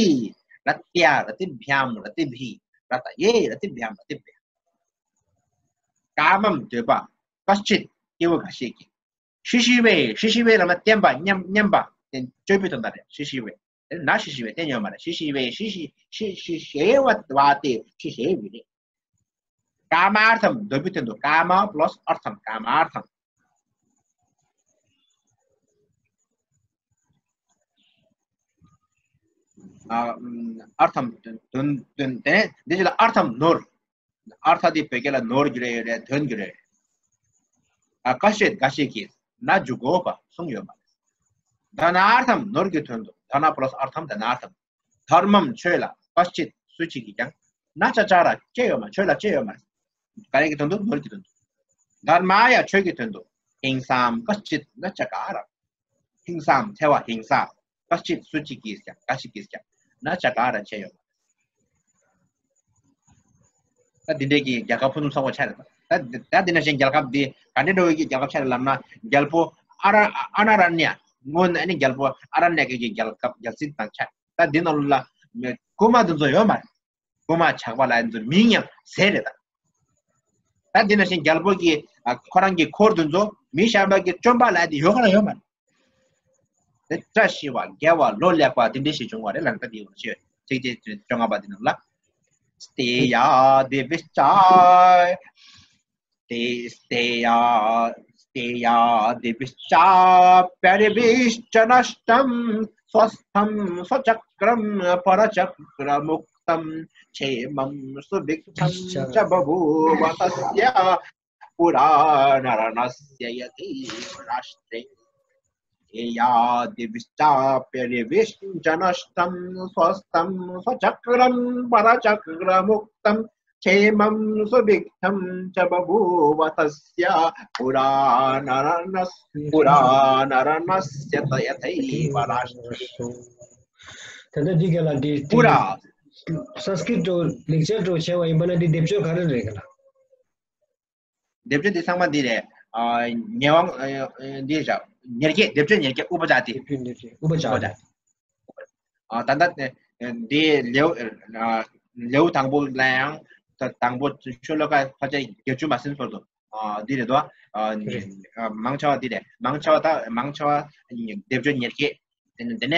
ར་ཏི་ཡ་ར་ཏི་བྷྱམ་ར་ཏི་བྷི། ར་ཏ་ཡེ་ར་ཏི་བྷྱམ་ར་ཏི་བྷི། ཀ་མམ་འདོད་པ། ཀ་ཤི་ཏི་སྐྱེ་བོ་འགའ་ཞིག་གིས། ཤི་ཤི་བེ། ཤི་ཤི་བེ་ལབ་ན་བརྟེན་པ། སྙམ་སྙམ་པ། བརྟེན་སྤྱོད་པའི་དོན་དག་རེད། ཤི་ཤི་བེ། ན་ཤི་ཤི་བེ་བརྟེན་ཡོད་མ་རེད། ཤི་ཤི་བེ། ཤི་ཤི་ཤི་ཤི་ཤེ་བ་བ་ཏེ་ཤི་ཤེ་བི་རེད། ཀ་མ་ཨར་ཐམ། འདོད་པའི་དོན་དུ་ཀ་མ་པ་ལ་སི་ཨར་ཐམ། ཀ་མ་ཨར་ཐམ། ཨ་ཨར་ཐམ་དོན་དོན་དེ་ནས་འདི་ཅི་ལ་ཨར་ཐམ་ནོར། ཨར་ཐ་དེ་བོད་སྐད་ལ་ནོར་གྱི་རེད་ཡོད་རེད། དོན་གྱི་རེད། ཨ་ཀ་ཤི་ཏི་འགའ་ཞིག་གིས་ན་ཇུ་གོ་པ་གསུངས་ཡོད་མ་རེད། དྷ་ན་ཨར་ཐམ། ནོར་གྱི་དོན་དུ། དྷ་ན་པ་ལ་སི་ཨར་ཐམ། དྷ་ན་ཨར་ཐམ། དྷརྨམ། ཆོས་ལ། ཀ་ཤི་ཏི་སུ་གཅིག་གིས་ཀྱང་། ན་ཅ་ཅཱ་ར། སྤྱད་ཡོད་མ། ཆོས་ལ་སྤྱད་ཡོད་མ་རེད། ག་རེ་གི་དོན་དུ། ནོར་གྱི་དོན་དུ། དྷརྨཱ་ཡ། ཆོས་ཀྱི་དོན་དུ། ཧིང་སཱ་ཀ་ཤི་ཏི་ན་ཅ་ཀ་ར། ཧིང་སཱ་འཚེ་བ། ཧིང་ས། ཀ་ཤི་ཏི་སུ་གཅིག་གིས་ཀྱང་། འགའ་ཞིག་གིས་ཀྱང་ན་ཅ་ཀ་ར་བྱས་ཡོད། ད་འདི་འདྲའི་གི་རྒྱལ་ཁབ་ཕུན་སུམ་ཚོགས་པ་ཆགས་རེད། ད་ད་འདི་ནང་བཞིན་རྒྱལ་ཁབ་འདི་ག་འདྲའི་འགྲོ་བའི་གི་རྒྱལ་ཁབ་ཆགས་རེད་ལབ་ན། རྒྱལ་པོ་ཨ་ར་ཨ་ན་ར་ཎྱ། སྔོན་ཨ་ནི་རྒྱལ་པོ་ཨ་ར་ཎྱ་གི་རྒྱལ་ཁབ་རྒྱལ་སྲིད་དང་ཆགས། ད་འདི་ནང་ལ་རྐུན་མ་འདི་ཚོ་ཡོད་མ་རེད། རྐུན་མ་ཇག་པ་ལ་འདི་ཚོ་མིང་ཡང་ཟད་རེད་ད། ད་འདི་ནང་བཞིན་རྒྱལ་པོ་གི་ཨ་ཁོ་རང་གི་འཁོར་འདི་ཚོ་མི་གཞན་པ་གི་བཅོམ་པ་ལ་འདི་ཡོད་ག་ལ་ཡོད་མ་རེད། དེ་བཀྲ་ཤིས་པ་དགེ་བ་ལོ་ལེགས་པ་དེ་འདྲ་ཞིག་བྱུང་བ་རེད་ལ། ད་དེ་ཡོད་ཤེས་ཚིགས་བཅད་བཅོ་ལྔ་པ་དེ་ནང་ལ། स्त्रिया देवीश्च ते स्त्रिया स्त्रिया देवीश्चाप्यरिवीश्च नष्टं स्वस्थं स्वचक्रं परचक्रमुक्तं क्षेमं सुभिक्षं च बभूव तस्य पुरा नरनस्य यथैव राष्ट्रे। स्त्रिया देवीश्चाप्यरिवीश्च नष्टं स्वस्थं स्वचक्रं परचक्रमुक्तं क्षेमं सुभिक्षं च बभूव तस्य पुरा नरनस् पुरा नरनस्य च यथैव राष्ट्रे। ད་ལྟ་འདི་ག་ལ་འདི་पुरा སཾ་སྐྲྀཏ་འགྲོ་ལེགས་སྦྱར་འགྲོ་བྱས་པ་ཡིན་པ་ན་འདི་སྡེབ་སྦྱོར་ག་རེ་རེད་ག་ལ། སྡེབ་སྦྱོར་འདི་ཚང་མ་འདི་རེད། ཉེ་དབང་འདི་རེད། ཉེར་བརྒྱད། སྡེབ་སྦྱོར་ཉེར་བརྒྱད། ཨུ་པ་ཅཱ་ཏི། སྡེབ་སྦྱོར་ཉེར་བརྒྱད། ཨུ་པ་ཅཱ་ཏི། ཨ་ད་ལྟ་དེ་ལེའུ་ལེའུ་དང་པོ་ལ་ཡང་ད་དང་པོ་ཤོ་ལོ་ཀ་ཕལ་ཆེར་བརྒྱད་ཅུ་མ་ཟིན་བཟོ་འདུག་འདི་རེད་དོ། མང་ཆེ་བ་འདི་རེད། མང་ཆེ་བ་ད་མང་ཆེ་བ་སྡེབ་སྦྱོར་ཉེར་བརྒྱད། དེ་ནས་དེ་ནས་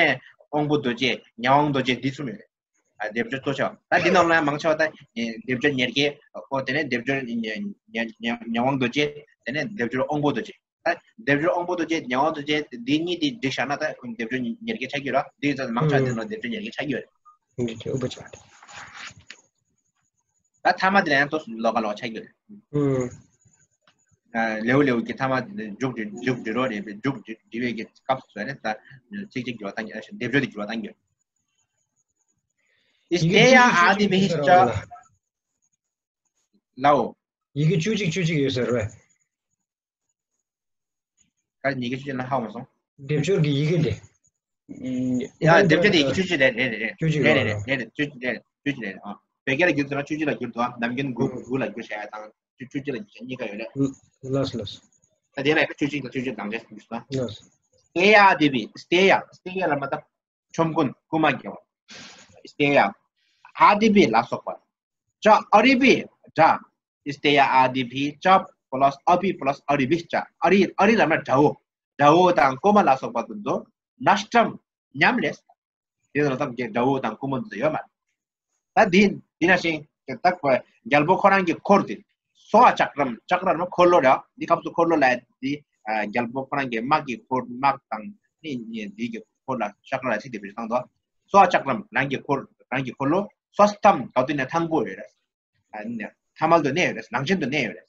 དབང་པོ་རྡོ་རྗེ། ཉེ་དབང་རྡོ་རྗེ་འདི་གསུམ་ཡོད་རེད། སྡེབ་སྦྱོར་གཙོ་ཆེ་བ། ད་འདི་ནང་ལ་མང་ཆེ་བ་ད་སྡེབ་སྦྱོར་ཉེར་བརྒྱད། ཨོ་དེ་ནས་སྡེབ་སྦྱོར་ཉེ་དབང་རྡོ་རྗེ། དེ་ནས་སྡེབ་སྦྱོར་དབང་པོ་རྡོ་རྗེ། ད་སྡེབ་སྦྱོར་དབང་པོ་རྡོ་རྗེ་ཉེ་དབང་རྡོ་རྗེ་འདི་གཉིས་དེ་བསྒྲིགས་བཞག་ན་ད་སྡེབ་སྦྱོར་ཉེར་བརྒྱད་ཆགས་ཀྱི་རེད། འདི་ཚོ་མང་ཆེ་བ་འདི་ནང་སྡེབ་སྦྱོར་ཉེར་བརྒྱད་ཆགས་ཀྱི་ཡོད་རེད། འདི་དེ་ཨུ་པ་ཅཱ་ཏི། ད་ཐ་མ་དེ་ལ་ཡང་ཏོག་ཙམ་ལོགས་ཀ་ལོགས་ཆགས་ཀྱི་ཡོད་རེད། ལེའུ་ལེའུ་གི་ཐ་མ་མཇུག་འབྲི་མཇུག་འབྲི་རོགས་རེད། མཇུག་འབྲི་འབྲི་བའི་གི་སྐབས་སུ་ནས་ད་ཚིགས་བཅད་འགྱུར་བ་བཏང་གི། སྡེབ་སྦྱོར་དེ་འགྱུར་བ་བཏང་གི་ཡོད། स्त्रिया आदिभिश्च ལའོ། ཡི་གེ་བཅུ་གཅིག་བཅུ་གཅིག་ཡོད་ཟེར་བས། ག་རེ་ཉི་གེ་བཅུ་གཅིག་ལ་ཧ་གོ་མ་སོང་། སྡེབ་སྦྱོར་གྱི་ཡི་གེ་དེ། ཡ་སྡེབ་སྦྱོར་དེ་ཡི་གེ་བཅུ་གཅིག་རེད་རེད་རེད། བཅུ་གཅིག་རེད་རེད། རེད་རེད་རེད། བཅུ་གཅིག་རེད་རེད། བཅུ་གཅིག་རེད་རེད། ཨ་བོད་སྐད་ལ་བསྒྱུར་ཚར་ན་བཅུ་གཅིག་ལ་བསྒྱུར་འདུག་ཨ་ནམ་རྒྱུན་དགུ་དགུ་ལ་བསྒྱུར་བྱས་ཡ་དང་བཅུ་བཅུ་གཅིག་ལ་བསྒྱུར་བྱས་གཉིས་ཀ་ཡོད་རེད། ལགས་སོ་ལགས་སོ། ད་དེ་ལ་ཡ་བཅུ་གཅིག་དང་བཅུ་གཅིག་དང་འདྲ་བསྒྱུར་སོང་ན། ལགས་སོ། स्त्रिया देवी स्त्रिया स्त्रिया ལ་མ་ད་ཆོམ་རྐུན་རྐུན་མ་རྒྱལ་བ། स्त्रिया आदिभिः ལ་སོགས་པ། ཅ་ཨ་རི་བི་ད། स्त्रिया आदिभिः ཅ་plus अपि plus अरिभिश्च ཨ་རི་ཨ་རི་ལབ་ན་དགྲ་བོ། དགྲ་བོ་དང་རྐུན་མ་ལ་སོགས་པ་དེ་ཚོ། नष्टं ཉམས་རེད། དེ་ཚོ་ལ་ད་དགྲ་བོ་དང་རྐུན་མ་དེ་ཚོ་ཡོད་མ་རེད། ད་འདི་འདི་ནང་བཞིན་ད་རྒྱལ་པོ་ཁོ་རང་གི་འཁོར་དེ། སྭ་ཅཀྲམ། ཅཀྲ་ལབ་ན་འཁོར་ལོ་རེད། འདི་སྐབས་སུ་འཁོར་ལོ་ལབ་ཡ་འདི་རྒྱལ་པོ་ཁོ་རང་གི་དམག་གི་འཁོར་དམག་དང་ནི་འདི་གི་འཁོར་ལ་ཅཀྲ་ལ་ཚིག་དེ་བེད་སྤྱོད་བཏང་འདུག་སྭ་ཅཀྲམ་རང་གི་འཁོར་རང་གི་འཁོར་ལོ། སྭ་སྟམ་ག་དུས་ནས་ཐང་པོ་ཡོད་རེད། ཐ་མལ་དུ་གནས་ཡོད་རེད། ནང་ཆེན་དུ་གནས་ཡོད་རེད།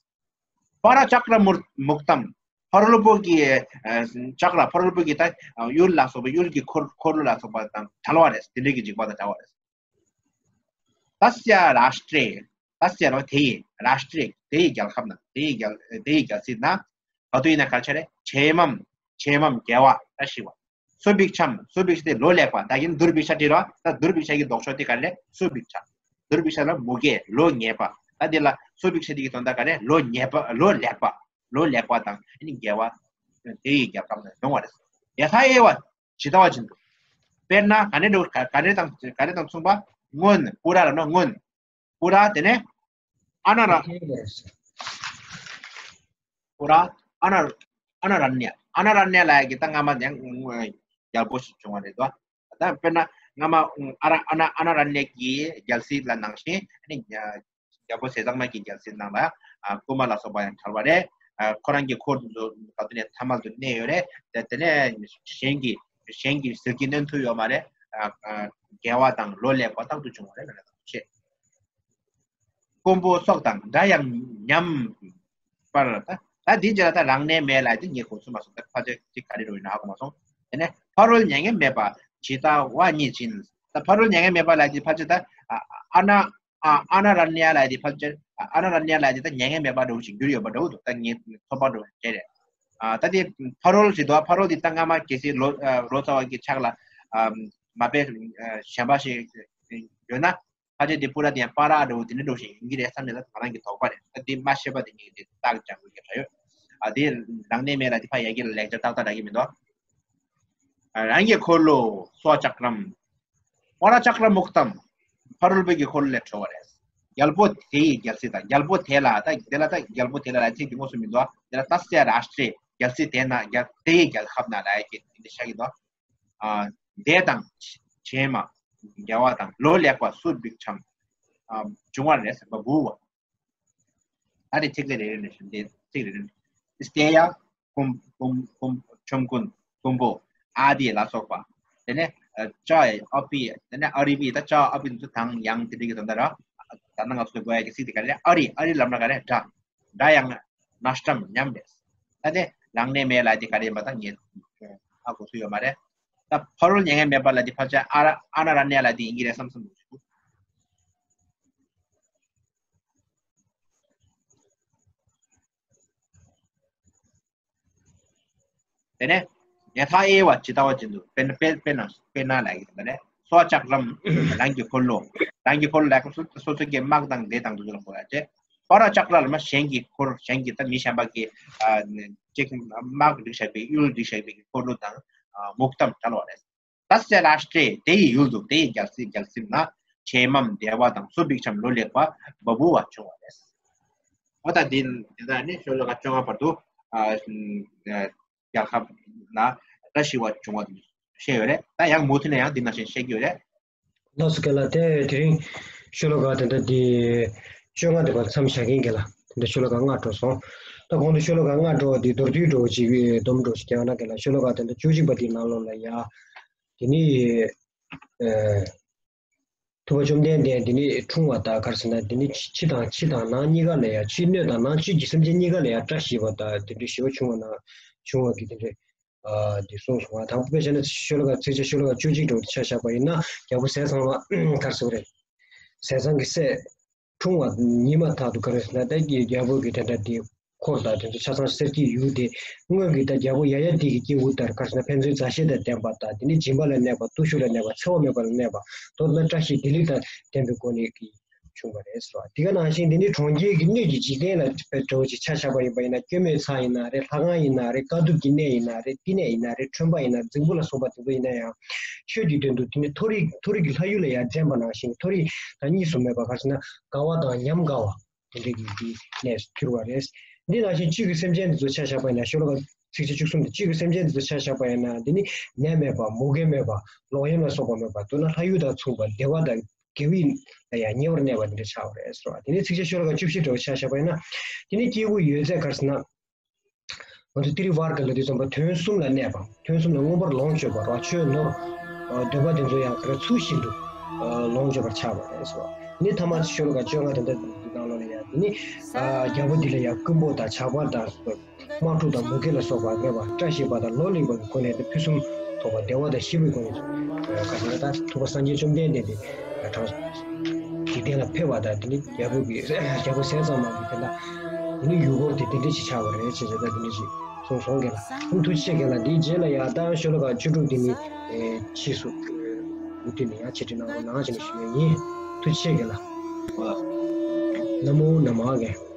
པར་ཅཀྲ་མུར་མུག་ཏམ། ཕ་རོལ་པོ་གི་ཅཀྲ་ཕ་རོལ་པོ་གི་ད་ཡུལ་ལ་སོགས་པ་ཡུལ་གྱི་འཁོར་འཁོར་ལོ་ལ་སོགས་པ་དང་བྲལ་བ་རེད། དེ་འདྲའི་གི་འཇིགས་པ་དང་བྲལ་བ་རེད། तस्य राष्ट्रे तस्य རོ་དེ་ཡི་राष्ट्रे དེ་ཡི་རྒྱལ་ཁབ་ན་དེ་ཡི་རྒྱལ་དེ་ཡི་རྒྱལ་སྲིད་ན་ག་དུས་ཡིན་ན་ག་རེ་བྱས་རེད། क्षेमं क्षेमं དགེ་བ་ད་ཞི་བ། सुभिक्षं सुभिक्ष དེ་ལོ་ལེགས་པ། ད་གིན་दुर्भिक्ष དེ་རོ་ད་दुर्भिक्ष གི་ལྡོག་ཕྱོགས་དེ་ག་རེ་རེད། सुभिक्ष दुर्भिक्ष ལ་མུ་གེ་ལོ་ཉེས་པ། ད་དེ་ལ་सुभिक्ष དེ་གི་དོན་དག་ག་རེ་ལོ་ཉེས་པ་ལོ་ལེགས་པ་ལོ་ལེགས་པ་དང་ཨ་ནི་དགེ་བ་དེ་ཡི་རྒྱལ་ཁབ་ན་ཡོང་བ་རེད། यथा एव ཇི་ལྟ་བ་བཞིན་དུ། དཔེར་ན་ག་ནས་འགྲོ་ག་ག་རེ་དང་ག་རེ་དང་མཚུངས་པ། སྔོན་པུ་ར་ལབ་ན་སྔོན། པུ་ར་དེ་ནས་ཨ་ན་ར། པུ་ར་ཨ་ན་ཨ་ན་ར་ཎྱ། ཨ་ན་ར་ཎྱ་ལབ་ཡ་གི་ད་སྔ་མ་ནས་རྒྱལ་པོ་ཞིག་བྱུང་བ་རེད་དོ། ད་དཔེར་ན་སྔ་མ་ཨ་ར་ཨ་ན་ཨ་ན་ར་ཎྱ་གི་རྒྱལ་སྲིད་ལ་ནང་བཞིན་ཨ་ནི་རྒྱལ་པོ་ཟས་གཙང་མ་གི་རྒྱལ་སྲིད་ནང་ལ་རྐུན་མ་ལ་སོགས་པ་ཡང་བྲལ་བ་རེད། ཁོ་རང་གི་འཁོར་དུ་ག་དུས་ནས་ཐ་མལ་དུ་གནས་ཡོད་རེད། དེ་དེ་ནས་གཞན་གྱི་གཞན་གྱི་ཟིལ་གྱིས་གནོན་ཐུབ་ཡོད་མ་རེད། དགེ་བ་དང་ལོ་ལེགས་པ་རྟག་ཏུ་འབྱུང་བ་རེད་ལབ་ན་ཆེ། རྐུན་པོ་སྲོག་དང་འདྲ་ཡང་ཉམས་པར། ད་ད་འདི་རྗེས་ལ་ད་རང་གནས་མེད་ལབ་དེ་ངས་གོ་ཚོད་མ་སོང་། ད་ཕལ་ཆེར་ཅིག་ག་རེ་རེད་ན་ཧ་གོ་མ་སོང་། དེ་ནས་ཕ་རོལ་མྱ་ངན་མེད་པ་ཇི་ལྟ་བ་ཉིད་བཞིན། ད་ཕ་རོལ་མྱ་ངན་མེད་པ་ལབ་དེ་ཕལ་ཆེར་ད་ཨ་ན་ཨ་ཨ་ན་ར་ཎྱ་ལབ་དེ་ཕལ་ཆེར་ཨ་ན་ར་ཎྱ་ལབ་དེ་ད་མྱ་ངན་མེད་པ་འདྲ་བོ་ཞིག་འགྱུར་ཡོད་པ་འདྲ་བོ་འདུག་ད་ངས་ཚོད་དཔག་འདྲ་བོ་བྱས་རེད། ད་དེ་ཕ་རོལ་ཟེར་དུས་ཕ་རོལ་དེ་ད་སྔ་མ་གལ་སྲིད་ལོ་ལོ་ཙཱ་བ་གི་ཕྱག་ལ་མ་དཔེ་གཞན་པ་ཞིག་ཡོད་ན། ཕལ་ཆེར་དེ་པུ་ར་དེ་ཡང་པ་ར་འདྲ་བོ་དེ་འདྲ་འདྲ་བོ་ཞིག་ཡིན་གྱི་རེད་བསམ་ནས་ད་ང་རང་གི་དོགས་པ་རེད། ད་དེ་མ་ཤེས་པ་དེ་ངས་དེ་རྟགས་ཀྱང་དགོས་ཀྱི་འདྲ་ཡོད། ཨ་དེ་རང་གནས་མེད་ལ་དེ་ཕ་ཡ་གི་ལ་ལེགས་སྦྱར་ཏག་ཏག་རག་གི་མི་འདུག་རང་གི་འཁོར་ལོ་སྭ་ཅཀྲམ། པ་ར་ཅཀྲ་མུག་ཏམ། ཕ་རོལ་པོའི་གི་འཁོར་ལོ་ལས་གྲོལ་བ་རེད། རྒྱལ་པོ་དེ་ཡི་རྒྱལ་སྲིད་དང་རྒྱལ་པོ་དེ་ལ་ད་དེ་ལ་ད་རྒྱལ་པོ་དེ་ལ་ལ་ཚིག་དེ་དངོས་སུ་མི་འདུག་དེ་ལ་तस्य राष्ट्रे རྒྱལ་སྲིད་དེ་ན་རྒྱལ་དེ་ཡི་རྒྱལ་ཁབ་ན་ལ་ཡ་གི་དེ་འདྲ་ཤག་གི་འདུག་ཨ་འདས་དང་བྱེ་མ་དགེ་བ་དང་ལོ་ལེགས་པ་སུ་འབིགས་འཆམ་ཨ་འབྱུང་བ་རེད་ཟེར་བ་བུ་བ། ད་དེ་ཚིག་དེ་རེ་རེ་ནས་ཞུ་འདི་ཚིག་རེ་རེ་ནས་སྟེ་ཡ་ཀུམ་ཀུམ་ཀུམ་ཆོམ་རྐུན་ཀུམ་པོ་ཨ་དེ་ལ་སོགས་པ། དེ་ནས་ཨ་ཅ་ཨ་པི་དེ་ནས་ཨ་རི་པི་ད་ཅ་ཨ་པི་འདི་དང་ཡང་དེ་འདྲ་གི་དོན་དག་ར། ད་ནང་ང་ཚོ་དགོས་ཡ་གི་ཚིག་དེ་ག་རེ་ཨ་རི་ཨ་རི་ལབ་ན་ག་རེ་འདྲ། འདྲ་ཡང་ན་ནས་ཊམ་ཉམས་རེད། ད་དེ་ལངས་ནས་མེད་ལ་དེ་ག་རེ་མ་ད་ངས་ཧ་གོ་ཐུབ་ཡོད་མ་རེད། ད་ཕ་རོལ་མྱ་ངན་མེད་པ་ལ་དེ་ཕལ་ཆེར་ཨ་ར་ཨ་ན་ར་ནས་ལ་དེ་ཡིན་གྱི་རེད་བསམ་བསམ་འདུག་དེ་ནས་ཉལ་ཐ་དབྱེ་བ་ཇི་ལྟ་བ་བཞིན་དུ་དཔེར་ན་དཔེར་དཔེར་ན་དཔེར་ན་ལ་ཡི་དེ་ནས་སོ་ལྕགས་ལམ་རང་གི་འཁོར་ལོ། རང་གི་འཁོར་ལོ་ལ་སོ་སོ་སོ་གི་དམག་དང་ལས་དང་དུ་ལ་གོ་ཡ་ཅེ། པ་ར་ལྕགས་ལ་ལ་མ་གཞན་གྱི་འཁོར་གཞན་གྱི་ད་མི་གཞན་པ་གི་ཅིག་དམག་སྒྲིག་བཞག་པའི་གཡུལ་སྒྲིག་བཞག་པའི་འཁོར་ལོ་དང་མུག་དམ་བྲལ་བ་རེད། ད་སེ་ལ་སྟེ་དེ་ཡི་ཡུལ་དུ་དེ་ཡི་རྒྱལ་སྲིད་རྒྱལ་སྲིད་ན་ཆེ་མམ་བདེ་བ་དང་སུ་འབིགས་འཆམ་ལོ་ལེགས་པ་བ་བུ་བ་བྱུང་བ་རེད། འོ་ད་འདི་འདི་ལྟར་ནི་ཤོ་ལོ་ཀ་བཅོ་ལྔ་བར་དུ་ཨ་རྒྱལ་ཁབ་ན་བཀྲ་ཤིས་པ་བྱུང་བ་བཤད་ཡོད་རེད། ད་ཡང་མུ་མཐུད་ནས་ཡང་འདི་ནང་བཞིན་བཤད་ཀྱི་ཡོད་རེད། ལགས་སོ་རྒན་ལགས། དེ་དེ་རིང་ཤོ་ལོ་ཀ་དེ་འདྲ་འདི་བཅོ་ལྔ་དེ་བར་མཚམས་བཞག་གིན་རྒན་ལགས། དེ་འདྲ་ཤོ་ལོ་ཀ་ལྔ་འགྲོ་སོང་། ད་གོང་དུ་ཤོ་ལོ་ཀ་ལྔ་འགྲོ་བ་འདི་མདོར་བསྡུས་འགྲོ་བ་ཅིག་སྡོམ་འགྲོ་ཞིག་རྒྱག་ན་རྒན་ལགས། ཤོ་ལོ་ཀ་དེ་འདྲ་བཅུ་གཅིག་པ་འདིའི་ནང་ལོགས་ལ་ཡ་དེ་ནི་ཨ་ཐུབ་པ་བཅོམ་ལྡན་འདས་འདི་ནི་འཁྲུངས་པ་དང་ག་རེ་ཟེར་ན་འདི་ནི་ཕྱི་དང་ཕྱི་དང་ནང་གཉིས་ཀ་ལ་ཡ་ཕྱིའི་སྣོད་དང་ནང་བཅུད་ཀྱི་སེམས་ཅན་གཉིས་ཀ་ལ་ཡ་བཀྲ་ཤིས་པ་དང་དེ་འདྲའི་ཞི་བ་བྱུང་བ་ན་བྱུང་བ་གི་དེ་འདྲའི་ཨ་འདི་གསུངས་སོང་བ། དང་པོ་དཔེ་བྱས་ན་ཤོ་ལོ་ཀ་ཚིགས་བཅད་ཤོ་ལོ་ཀ་བཅུ་གཅིག་འགྲོ་ཆ་བཞག་པ་ཡིན་ན་རྒྱལ་པོ་ཟས་གཙང་མ་ག་རེ་ཟེར་བ་རེད། ཟས་གཙང་གི་སྲས་འཁྲུངས་པ་ཉིན་མ་ཐག་ཏུ་ག་རེ་ཟེར་ན་ད་རྒྱལ་པོ་གི་དེ་འདྲ་དེ་འཁོར་དང་དེ་ཚོ་ཆ་ཚང་གསེར་གྱི་ཡུལ་དེ་སྔོན་གྱི་ད་རྒྱལ་པོ་ཡ་ཡ་དེ་གི་སྐྱེ་བོ་ལྟར་ག་རེ་ཟེར་ན་ཕན་ཚུན་མཛའ་བཤེས་དང་ལྡན་པ་དང་དེ་ནི་སྦྱིན་པ་ལ་གནས་པ་བརྟུལ་ཞུགས་ལ་གནས་པ་འཚེ་བ་མེད་པ་ལ་གནས་པ་མདོར་ན་བཀྲ་ཤིས་བདེ་ལེགས་དང་ལྡན་པའི་སྒོ་ནས་ཀྱི་བྱུང་བ་རེད་ཟེར་བ། དེ་ག་ནང་བཞིན་དེ་ནི་གྲོང་ཁྱེར་གྱི་སྣོད་ཀྱི་འཇིག་རྟེན་ལ་འདྲ་བོ་ཅིག་ཆ་བཞག་པ་ཡིན་པ་ཡིན་ན་སྐྱོ་མེད་ཚང་ཡིན་ན་རེད། ལྷ་ཁང་ཡིན་ན་རེད། དཀའ་ཐུབ་ཀྱི་གནས་ཡིན་ན་རེད། བསྟི་གནས་ཡིན་ན་རེད། ཁྲོན་པ་ཡིན་ན་རྫིང་བུ་ལ་སོགས་པ་དེ་ཚོ་ཡིན་ན་ཡང་ཆོས་ཀྱི་དོན་དུ་དེ་ནི་མཐོ་རིས་མཐོ་རིས་ཀྱི་ལྷ་ཡུལ་ལ་ཡང་འགྲན་པ་ནང་བཞིན་མཐོ་རིས་དང་གཉིས་སུ་མེད་པ་ག་རེ་ཟེར་ན་དགའ་བ་དང་ཉམས་དགའ་བ་དེ་འདྲ་གི་གནས་སུ་གྱུར་བ་རེད། འདི་ནང་བཞིན་བཅུད་ཀྱི་སེམས་ཅན་དེ་ཚོ་ཆ་བཞག་པ་ཡིན་ན་ཤོ་ལོ་ཀ་ཚིགས་བཅད་བཅུ་གསུམ་དེ་བཅུད་ཀྱི་སེམས་ཅན་དེ་ཚོ་ཆ་བཞག་པ་ཡིན་ན་འདི་ནི་ནད་མེད་པ་མུ་གེ་མེད་པ་ལོག་གཡེམ་ལ་སོགས་པ་མེད་པ་མདོར་ན་ལྷ་ཡུལ་དང་མཚུངས་པ་བདེ་བ་དང་དགེ་བའི་ཡང་ཉེ་བར་གནས་པ་འདི་འདྲ་ཆགས་པ་རེད་ཟེར་བ། དེ་ནས་ཚིགས་བཅད་ཤོ་ལོ་ཀ་བཅུ་བཞི་འདྲ་བོ་ཆ་བཞག་པ་ཡིན་ན། དེ་ནས་སྐྱེ་དགུའི་ཡོན་ཚད་ག་རེ་ཟེར་ན། ང་ཚོ་ཏི་རི་ཝར་ག་ལ་དུས་ཙམ་པ་དོན་གསུམ་ལ་གནས་པ། དོན་གསུམ་ལ་མངོན་པར་ལོངས་སྤྱོད་པ་རེད་བ། ཆོས་ནོར་འདོད་པ་དེ་ཚོ་ཡང་ག་རེ་ཚུལ་བཞིན་དུ་ལོངས་སྤྱོད་པར་ཆགས་པ་རེད་ཟེར་བ། དེ་ནས་ཐ་མ་ཤོ་ལོ་ཀ་བཅོ་ལྔ་དེ་འདྲ་ནང་ལོགས་ལ་ཡང་དེ་ནས་རྒྱལ་པོ་འདི་ལ་ཡང་རྐུན་པོ་དང་ཇག་པ་དང་། དམག་འཁྲུག་དང་མུ་གེ་ལ་སོགས་པ་མེད་པ་བཀྲ་ཤིས་པ་དང་ལོ་ལེགས་པ་གི་སྒོ་ནས་དེ་ཕུན་སུམ་ཚོགས་པ་བདེ་བ་དང་ཞི་བའི་སྒོ་ནས་ག་ཟེར་ན་ད་ཐུབ་པ་སངས་རྒྱས་བཅོམ་ལྡན་འདས་དེ་གྲོང་འཇིག་རྟེན་ལ་ཕེབས་པ་དང་དེ་ནི་རྒྱལ་པོ་གི་རྒྱལ་པོ་ཟས་གཙང་མ་གི་དེ་ལ་དེ་ནི་ཡུལ་སྐོར་དེ་དེ་འདྲ་ཞིག་ཆགས་པ་རེད་ཅེས་བྱས་ད་དེ་འདྲ་ཞིག་གསུངས་སོང་རྒན་ལགས། ཐུགས་རྗེ་ཆེ་རྒན་ལགས། འདིའི་རྗེས་ལ་ཡང་ད་ཤོ་ལོ་ཀ་བཅུ་དྲུག་དེ་ནི་ཕྱིས་སུ་མུ་མཐུད་ནས་ཡང་འཆད་ཁྲིད་གནང་རོགས་གནང་ཅེས་ཞུ་ཡས་ཡིན། ཐུགས་རྗེ་ཆེ་རྒན་ལགས། ན་མོ་ན་མ་རྒན།